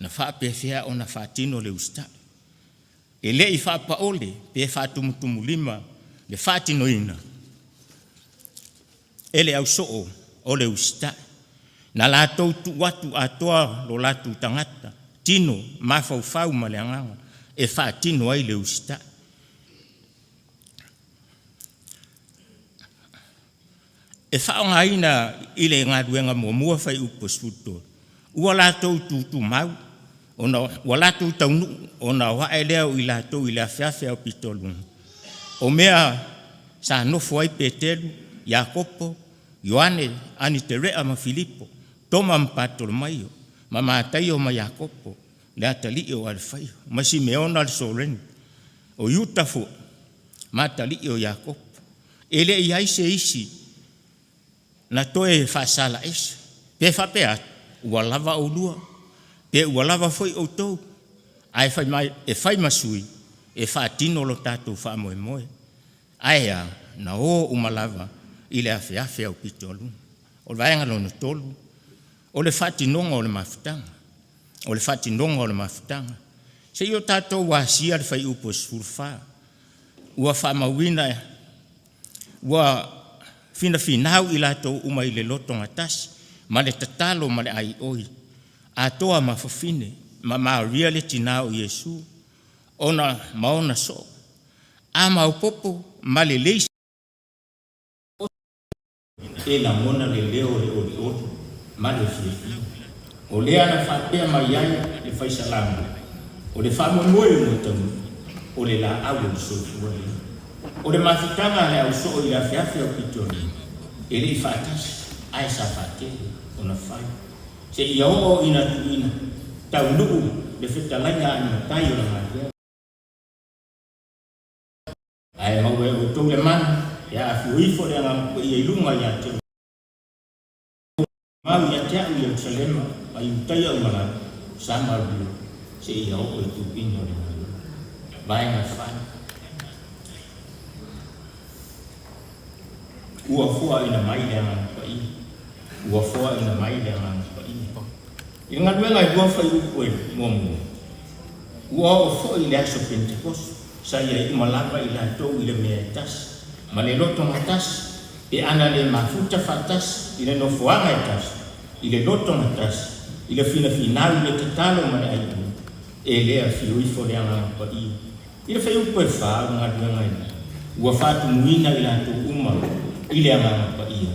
Na faapefea ona faatino le usita'i? E le i faapaole pe faatumutumulima le faatinoina e le ausoo o le usita'i. Na latou tuu atu atoa lo latou tagata, tino, mafaufau ma le agaga e faatino ai le usita'i. E faaaogaina i le galuega muamua fuaiupu e 13, ua latou tutumau ona ua latou taunuu ona o ae lea o i latou i le afeafe aupito luga o mea sa nofo ai Peteru, Iakopo, Ioane, Aniterea ma Filipo, Toma ma Patolomaio, ma Mataio ma Iakopo le atalii o Alefaio, ma Simeona le Soreni, o Iuta foi ma atalii o Iakopo. E le i ai se isi na toe faasala ese pe faapea atu, ua lava oulua, pe ua lava foi outou, ae fai mai e fai ma sui e faatino lo tatou faamoemoe. Ae a? Na o uma lava i le afeafe aupito alofa. O le vaega lona tolu, o le faatinoga o le mafutaga. O le faatinoga o le mafutaga. Se i o tatou asia le fuaiupu e 14, ua faamauina ua finafinau i latou uma i le lotogatasi ma le tatalo ma le aioi atoa ma fafine ma Maria le tinā o Iesu ona ma ona soo. A maopoopo ma lelei e lagona le leo o le olioli ma le fiafia. O lea na faapea mai ai le Faisalamo, o le faamoemoe o le taunuu, o le laau o le soifua lea. O le mafutaga a le ausoo i le afeafe o Pitolima, e le i faatasi, ae sa faatele ona fai, seia oo ina tuuina taunuu le fetalaiga a le Matai o le galuega. Ae maua e outou le mana e aafio ifo le Agaga Paia i luga ia te outou. Mau ia te a'u Ierusalema ma Iutaia uma lava, Samaria, seia oo i tuuina o le galuega. Vaega 4. Ua foaina mai le Agaga Paia. Ua foaina mai le Agaga Paia. I le galuega e lua fuaiupu e muamua, ua oo foi i le aso Pentekoso, sa i ai uma lava i latou i le mea e tasi, ma le loto gatasi, pe ana le mafuta faatasi i le nofoaga e tasi, i le loto gatasi, i le finafinau i le tatalo ma le aioi, e le afio ifo le Agaga Paia. I le fuaiupu e fa o le galuega e lua, ua faatumuina i latou uma i le Agaga Paia,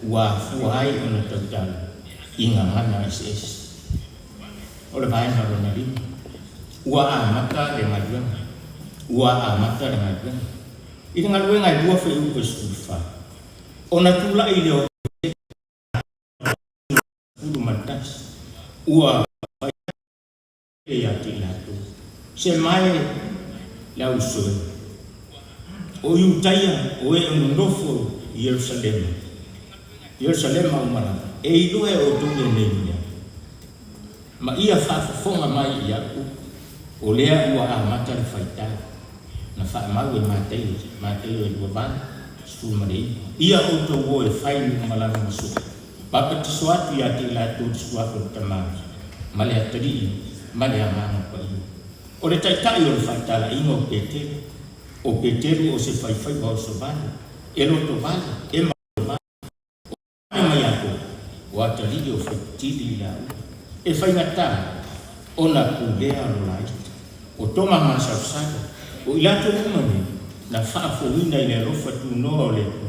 ua afua ai ona tautala i gagana eseese. O le vaega lona lima, ua amata le galuega. Ua amata le galuega. I le galuega e lua fuaiupu e 14, ona tulai lea o 11, ua fai ia te i latou, Se mae le ausoe, o Iutaia o e o nonofo i Ierusalema, Ierusalema uma lava, e iloa e outou lenei mea, ma ia faafofoga mai i au upu, o lea ua amata le faitau, na faamau e Mataio, Mataio e 28, 19. Ia outou o e fai nuu malama ma soo, Papatiso atu ia te i latou i le suafa o le Tama, ma le Atalii, ma le Agaga Paia. O le taitai o le faatalaiga o Peteru. O Peteru o se faifaiva oso vale, e loto vale, e malo vale, o Ioane ma Iakopo, o atalii o faipitili i laua. E faigata ona pulea lo laita. O Toma masalosalo, o i latou uma nei, na faafouina i le alofa tunoa o le Atua.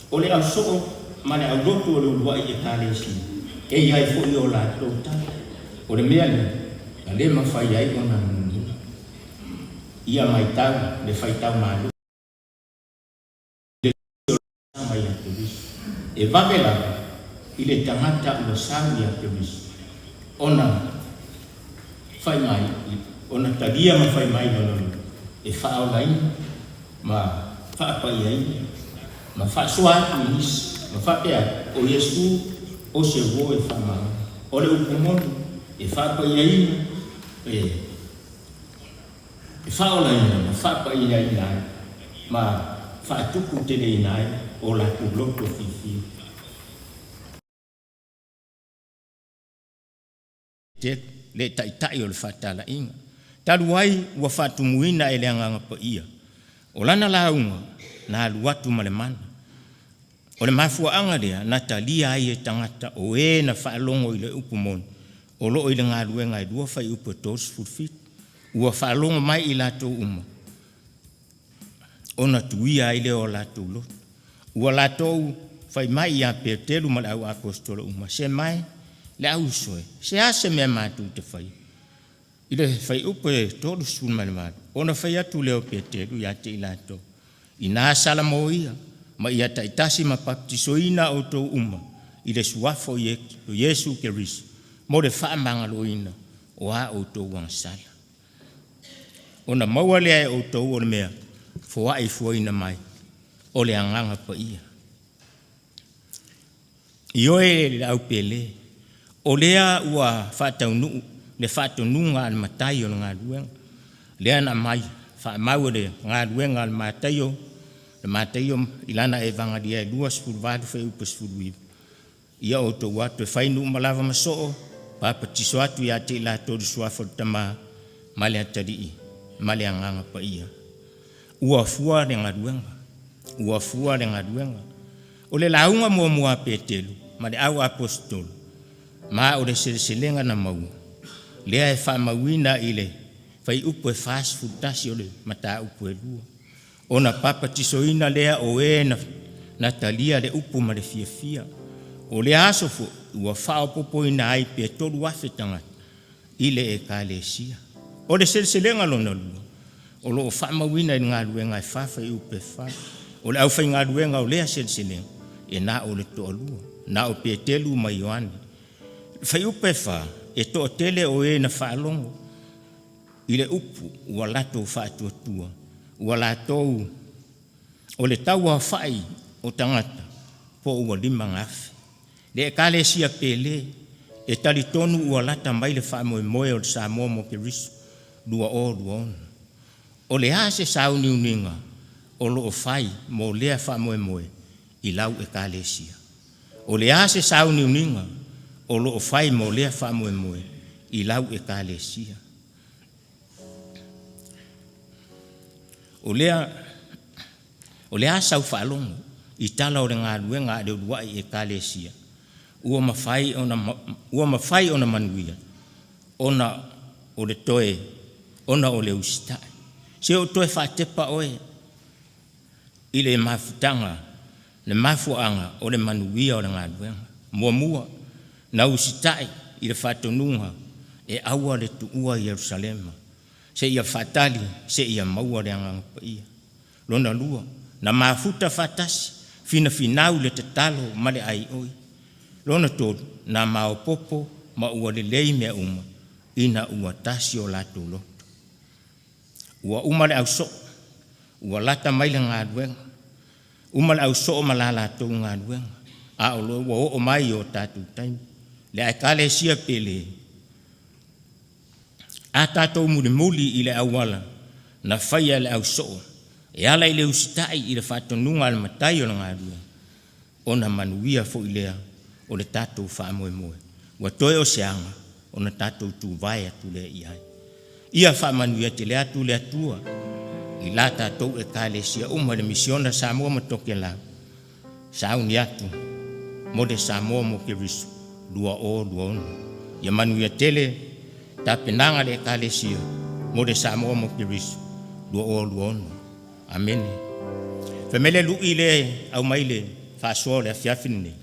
O le ausoo ma le aulotu o le uluai Ekalesia, e i ai foi o latou tala. O le mea lea, na le mafai ai ona nunumi. Ia maitau le faitau malo i le sui o le sama ia Keriso. E vave lava i le tagata ua sau ia Keriso ona fai mai, ona talia ma fai mai lona loto e faaolaina ma faapaiaina ma faasoa atu i nisi, ma faapea atu, O Iesu o se uo e faamagalo. O le upu moni, e faapaiaina, e faaolaina ma faapaiaina ai ma faatupu teleina ai o latou loto fiafia. Te le taitai o le faatalaiga. Talu ai ua faatumuina e le Agaga Paia, o lana lauga na alu atu ma le mana. O le mafuaaga lea na talia ai e tagata o e na faalogo i le upu moni o lo o i le galuega e lua fuaiupu e 37. Ua faalogo mai i latou uma ona tuia ai lea o latou loto. Ua latou fai mai ia Petelu ma le au aposetolo uma, Se mae, le au uso e, se a se mea matou te faia? I le fuaiupu e 38, ona fai atu lea o Petelu ia te i latou, Inā sala moia, ma ia taitasi ma papatisoina outou uma i le suafa o Iesu Keriso mo le faamagaloina o a outou agasala. Ona maua lea e outou o le mea foai fuaina mai, o le Agaga Paia. Ioe le au pele, o lea ua faataunuu le faatonuga a le Matai o le galuega, lea na aumai faamau e le galuega a le Mataio, le Mataio i lana Evagalia e 28 fuaiupu e 19, Ia outou atu e fai nuu ma lava ma soo, papatiso atu ia te i latou i le suafa o le Tama ma le Atalii ma le Agaga Paia. Ua fua le galuega. Ua fua le galuega. O le lauga muamua a Petelu ma le au aposetolo, ma o le seleselega na maua, lea e faamauina i le fuaiupu e 41 o le mataupu e lua. Ona papatisoina lea o e na talia le upu ma le fiafia. O lea aso foi ua faaopoopoina ai pe 3,000 tagata i le Ekalesia. O le seleselega lona lua, o lo o faamauina i le galuega e fa fuaiupu e fa. O le aufaigaluega o lea seleselega, e na o le toalua, na o Petelu ma Ioane. Fuaiupu e fa, e toatele o e na faalogo i le upu ua latou faatuatua, ua latou o le tauaofai o tagata. po o ua 5,000. Le Ekalesia pele, e talitonu ua lata mai le faamoemoe o le Samoa mo Keriso 2026. O le a se sauniuniga o lo o fai mo lea faamoemoe i lau Ekalesia? O le a se sauniuniga o lo o fai mo lea faamoemoe i lau Ekalesia? O le a sau faalogo i tala o le galuega a le uluai Ekalesia ua mafai ona manuia ona o le toe ona o le usitai. Se i ou toe faatepa oe i le mafutaga, le mafuaaga o le manuia o le galuega. Muamua, na usitai i le faatonuga e aua le tuua Ierusalema seia faatali seia maua le Agaga Paia. Lona lua, na mafuta faatasi, finafinau i le tatalo ma le aioi. Lona tolu, na maopoopo ma ua lelei mea uma ina ua tasi o latou loto. Ua uma le ausoo ua lata mai le galuega, uma le ausoo ma la latou galuega, a o lea ua oo mai i o tatou taimi. Le Ekalesia pele, a tatou mulimuli i le auala na faia e le ausoo e ala i le usitai i le faatonuga a le Matai o le galuega, ona manuia foi lea o le tatou faamoemoe, ua toe o se aga ona tatou tuvae atu lea i ai. Ia faamanuia tele atu le Atua i la tatou Ekalesia uma i le Misiona Samoa ma Tokelau, sauni atu mo le Samoa mo Keriso 2026. Ia manuia tele tapenaga a le Ekalesia mo le Samoa mo Keriso 2026. Amene. Fai mai le lui lea e aumai i le faasoa o le afiafi lenei,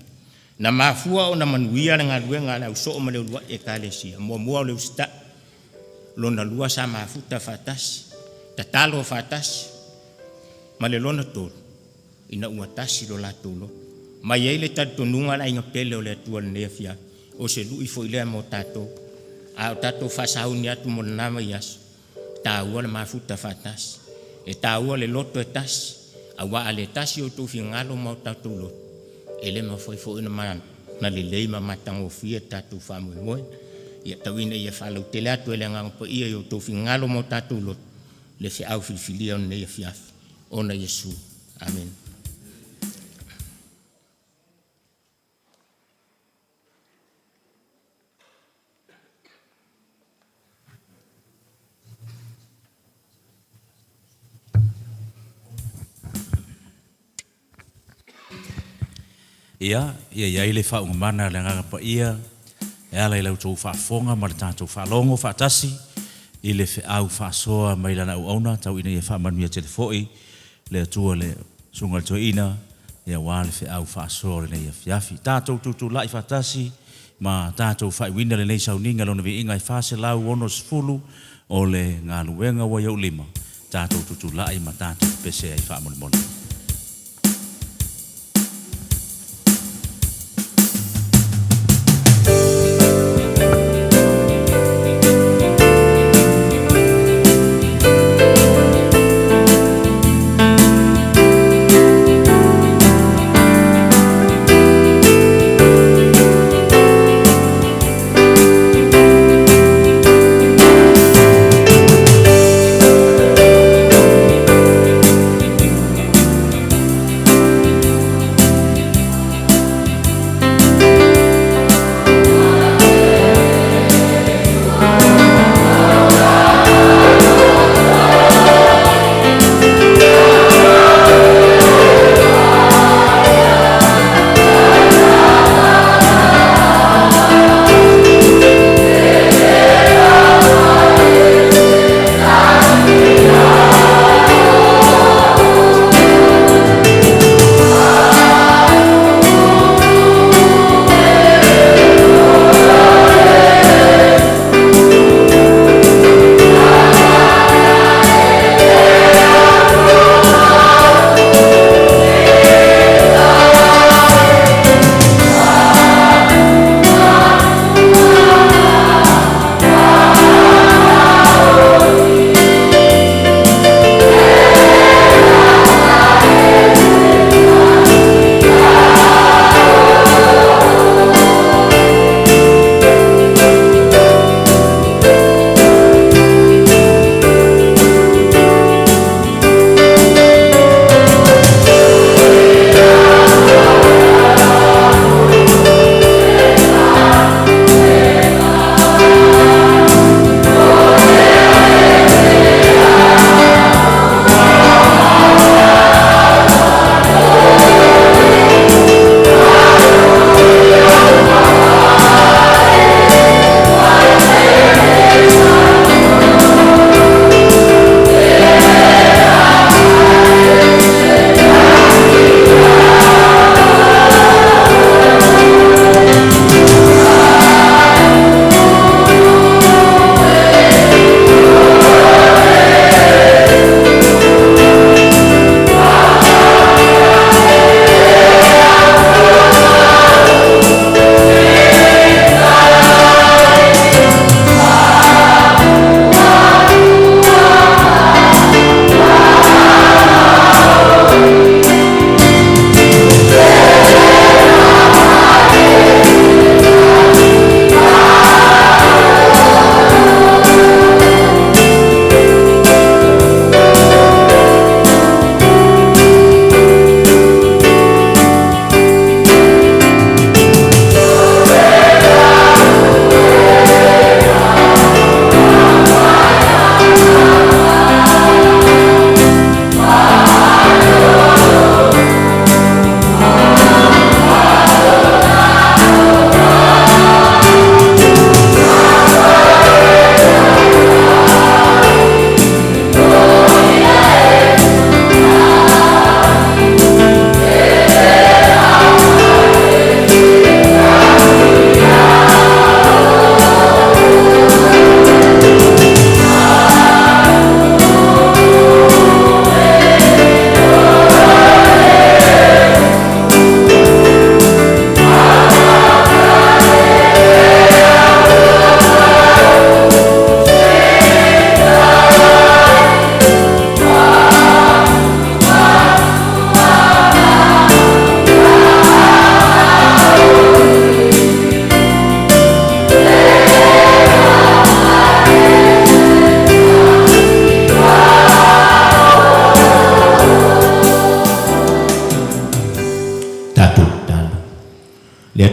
na mafua ona manuia le galuega a le Ausoo ma le Uluai Ekalesia, muamua o le usitai, lona lua sa mafuta faatasi, tatalo faatasi, ma le lona tolu, ina ua tasi lo latou loto. Ma e i ai le talitonuga le aiga pele o le Atua i lenei afiafi, o se lui foi lea mo tatou, a o tatou faasauni atu mo lena vaiaso, e taua le mafuta faatasi, e taua le loto e tasi, aua a le tasi outou finagalo ma o tatou loto, e le mafai foi ona lelei ma matagofie le tatou faamoemoe. Ia tau ina ia faalautele atu e le Agaga Paia i outou finagalo ma o tatou loto le feau filifilia o lenei afiafi ona Iesu. Amene. Ia, ia i ai le faauuga mana a le Agaga Paia e ala i la outou faafofoga ma le tatou faalogo faatasi i le feau faasoa mai Lana auauna, tau ina ia faamanuia tele foi le Atua i le Susuga i le Toeaina aua le feau faasoa o lenei afiafi. Tatou tutulai faatasi ma tatou faaiuina lenei sauniga i Lona Viiga e 460 o le galuega ua i ou lima, tatou tutulai ma tatou pepese ai faamolemole.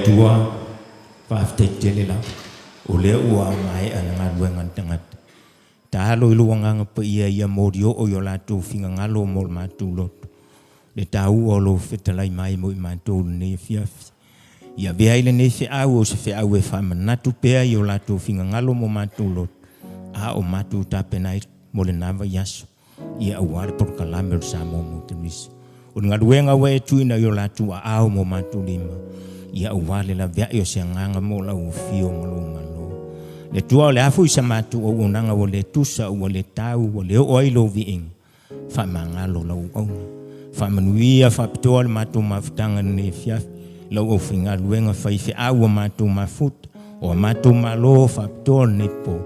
Atua, faafetai tele lava, o lea ua maea le galuega a le tagata. Taalo i lou Agaga Paia ia molioo i o latou finagalo mo le matou loto, le taua o lou fetalai mai mo i matou i lenei afiafi. Ia avea ai lenei feau o se feau e faamanatu pea i o latou finagalo mo matou loto, a o matou tapena ai mo lena vaiaso, ia aua le polokalame o le Samoa Motor Mission. O le galuega ua e tuuina i o latou aao ma o matou lima, ia aua le laveai o se agaga mo lau afio ma lou Malo. Le Atua, o le a foi sa matou auaunaga ua le tusa, ua le tau, ua le oo ai lou viiga, faamagalo lau auauna. Faamanuia faapitoa le matou mafutaga i lenei afiafi, lau aufaigaluega faifeau ua matou mafuta, o a matou malo faapitoa lenei po,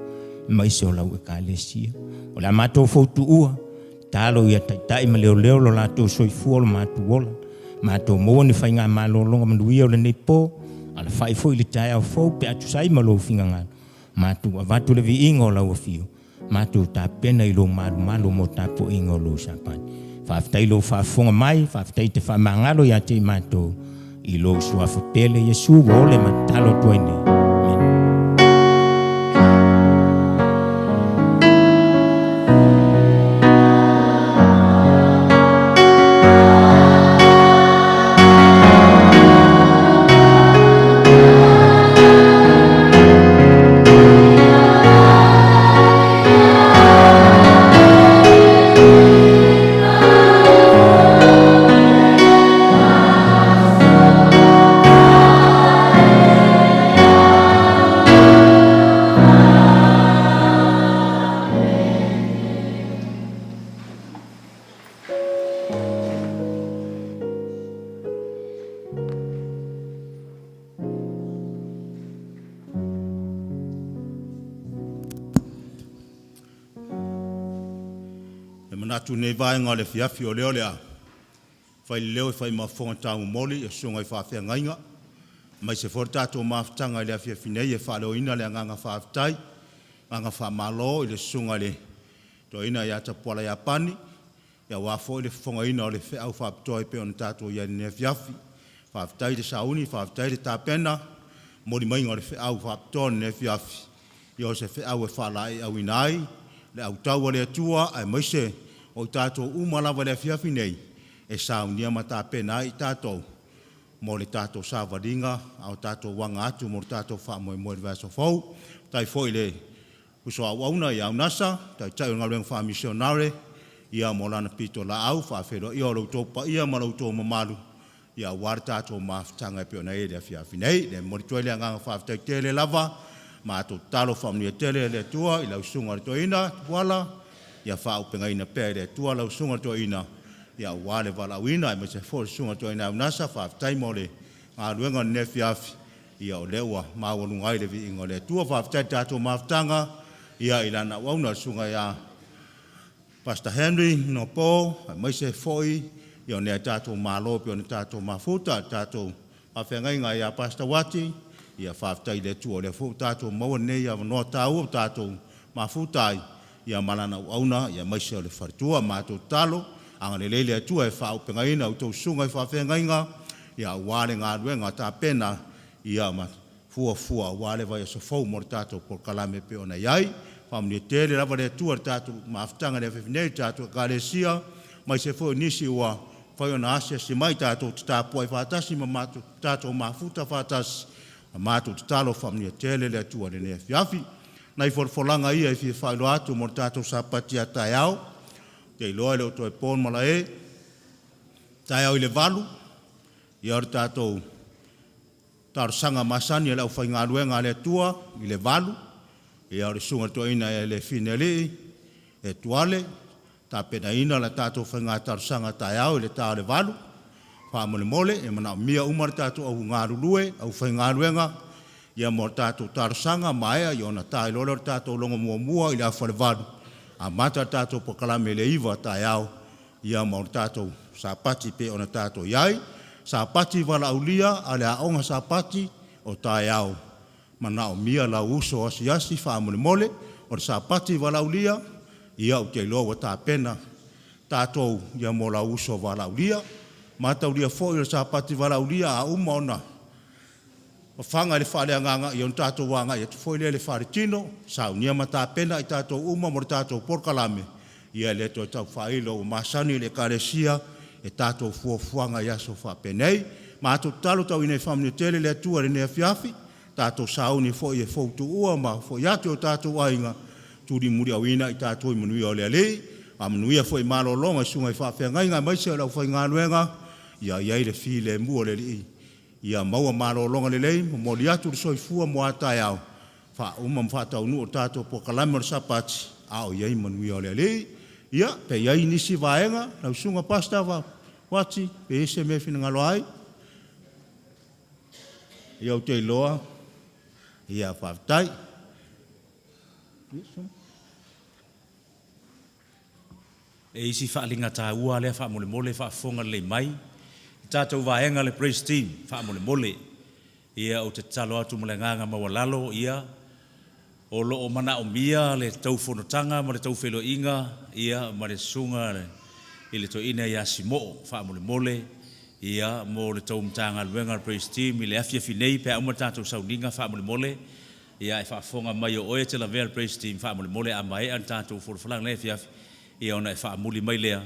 aemaise o lau Ekalesia. O le a matou foutuua, tatalo ia taitai ma leoleo lo latou soifua o lo matou ola, matou maua ni faigamalologa manuia o lenei po, alafai foi i le taeao fou pe a tusa ai ma lou finagalo, matou avatu le viiga o lau afio, matou tapena i lou malumalu mo tapuaiga o lou Sapati. Faafetai i lou faafofoga mai, faafetai te faamagalo ia te i matou, i lou suafa pele Iesu ua ole ma tatalo atu ai nei. Amene. E manatu i lenei vaega o le afiafi o lea o le a fai le leo e fai ma fofoga taumomoli i susuga i faafeagaiga, aemaise foi le tatou mafutaga i le afiafi nei e faaleoina le agaga faafetai, agaga faamalo i le susuga i le Toeaina ia Tapuala Iapani, aua foi le fofogaina o le feau faapitoa e pei ona tatou i ai i lenei afiafi. Faafetai le sauni, faafetai le tapena, momoli maiga o le feau faapitoa i lenei afiafi. Ia o se feau e faalaeiauina ai le autau a le Atua aemaise o i tatou uma lava i le afiafi nei e saunia ma tapena ai i tatou mo le tatou savaliga a o tatou aga atu mo le tatou faamoemoe i le vaiaso fou. Faafetai foi i le uso a auauna ia Unasa, Taitai o le galuega faamisionare, ia mo lana pitolaau, faafeiloaiga o lo outou paia ma lo outou mamalu, ia aua le tatou mafutaga e pei ona i ai i le afiafi nei. E momoli atu ai le agaga faafetai tele lava, matou tatalo faamanuia tele le Atua i lau Susuga i le Toeaina Tuala, ia faaauupegaina pea e le Atua lau Susuga i le Toeaina, ia aua le valaauina, aemaise foi le Susuga i le Toeaina Unasa, faafetai mo le galuega i lenei afiafi, ia o lea ua maualuga ai le viiga o le Atua. Faafetai i le tatou mafutaga i lana auauna le Susuga ia Pastor Henry Nopo, aemaise foi o nai a tatou malo e pei ona tatou mafuta, le tatou faafeagaiga ia Pastor Uati, ia faafetai i le Atua o lea foi ua tatou maua lenei avanoa taua ua tatou mafuta ai ma lana auauna aemaise o le faletua. Matou tatalo, agalelei le Atua e faaauupegaina a outou susuga i faafeagaiga aua le galuega tapena ma fuafua aua le vaiaso fou mo le tatou polokalame e pei ona i ai. Faamanuia tele lava le Atua i le tatou mafutaga i le afiafi nei i le tatou Ekalesia, aemaise foi o nisi ua mafai ona asiasi mai tatou te tapuai faatasi ma tatou mafuta faatasi. A matou tatalo, faamanuia tele le Atua i lenei afiafi. Nai folafolaga ia e fia faailoa atu mo le tatou Sapati a taeao. Ou te iloa e le o toe po le malae. Taeao i le 8, ia o le tatou talosaga masani a le aufaigaluega a le Atua i le 8, ia o le susuga i le toeaina ia Lefinealii Etuale, tapenaina le tatou faiga talosaga taeao i le ta o le 8. Faamolemole, e manaomia uma le tatou au galulue, aufaigaluega, ia mo le tatou talosaga, maea ona ta ai loa lea o le tatou logo muamua i le afa i le 8, amata le tatou polokalame i le 9 taeao, ia ma le tatou Sapati pei ona tatou i ai. Sapati valaaulia a le Aoga Sapati o taeao, manaomia lau uso asiasi faamolemole, o le Sapati valaaulia, ia ou te iloa ua tapena tatou ia mo lau uso valaaulia. Mataulia foi o le Sapati valaaulia a uma ona fafaga i le faaleagaga, ia ona tatou agai atu foi lea i le faletino, saunia ma tapena i tatou uma mo le tatou polokalame, ia e le toe tau faailo ua masani i le Ekalesia e tatou fuafuaga i aso faapenei. Matou tatalo tau ina ia faamanuia tele le Atua i lenei afiafi, tatou sauni foi e fou tuua ma foi atu i o tatou aiga, tulimuliauina i tatou i manuia o le Alii. Faamanuia foi i malologa i susuga i faafeagaiga aemaise o le aufaigaluega, ia i ai le filemu o le Alii, ia maua malologa lelei, momoli atu le soifua mo a taeao, faauma ma faataunuu le tatou polokalame o le Sapati a o i ai manuia o le Alii. Ia, pe i ai nisi vaega, lau Susuga Pastor Uati, pe i ai se mea e finagalo ai? Ia ou te iloa, ia faafetai. E i ai si faaaliga taua lava lea faamolemole, faafofoga lelei mai le tatou vaega le praise team faamolemole. Ia ou te tatalo atu ma le agaga maualalo, ia, o lo o manaomia le tou fonotaga ma le tou feiloaiga, ia, ma le susuga i le toeaina ia Simoo faamolemole, ia, mo le tou Matagaluega le praise team i le afiafi nei pe a uma le tatou sauniga faamolemole. Ia, a e faafofoga mai o oe e te lavea le praise team faamolemole a maea le tatou folafolaga i lenei afiafi, ia ona e faamuli mai lea,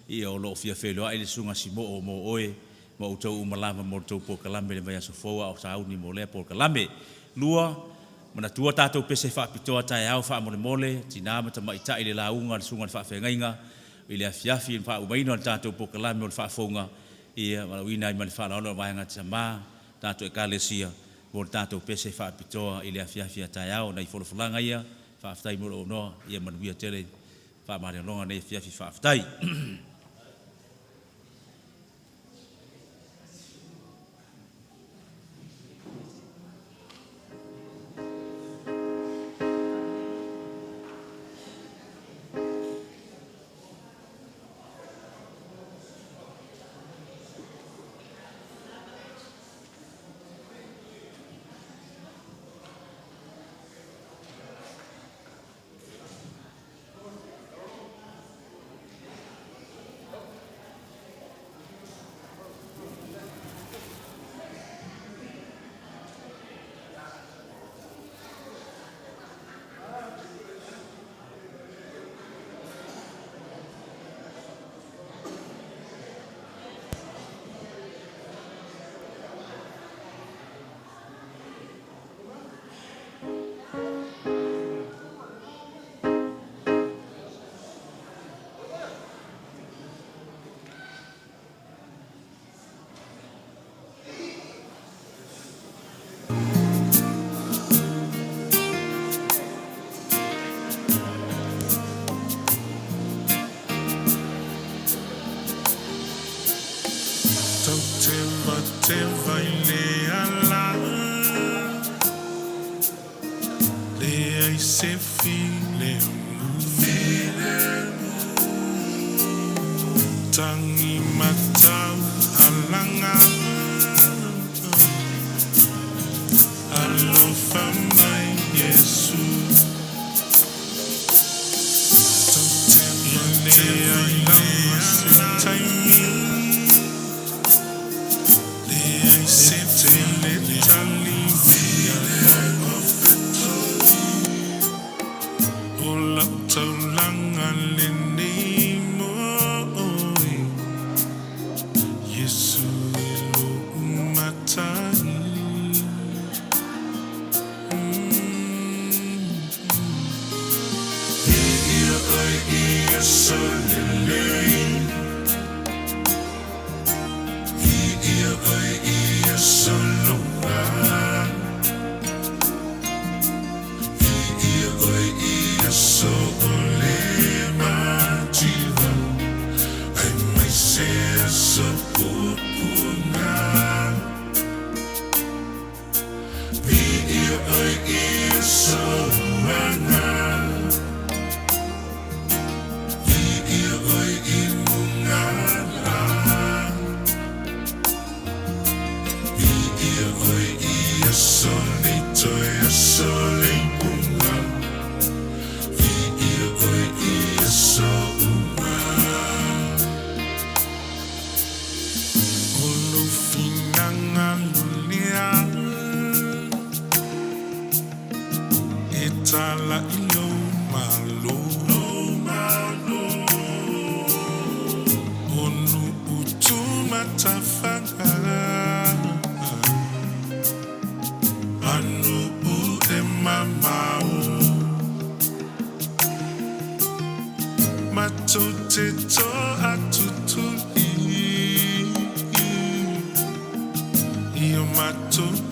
ia o lo o fia feiloai le Susuga Simoo mo oe ma outou uma lava mo le tou polokalame i le vaiaso fou a o sauni mo lea polokalame. Lua, manatua tatou pese faapitoa taeao faamolemole, tina ma tamaitai i le lauga a le susuga i le faafeagaiga i le afiafi i le faaumaina o le tatou polokalame o le faafouga, ia valaauina ai ma le faaaloalo le Vaega Tama, tatou Ekalesia mo le tatou pese faapitoa i le afiafi a taeao. O nai folafolaga ia, faafetai mo lou avanoa, ia manuia tele faamalologa i lenei afiafi. Faafetai. Tautevateva i le ala, leai se filemu. Tagimatau alaga, alofa mai Iesu. E leai lava se taimi, leai se feletali mai ai. Matou te toatutuli I o matou.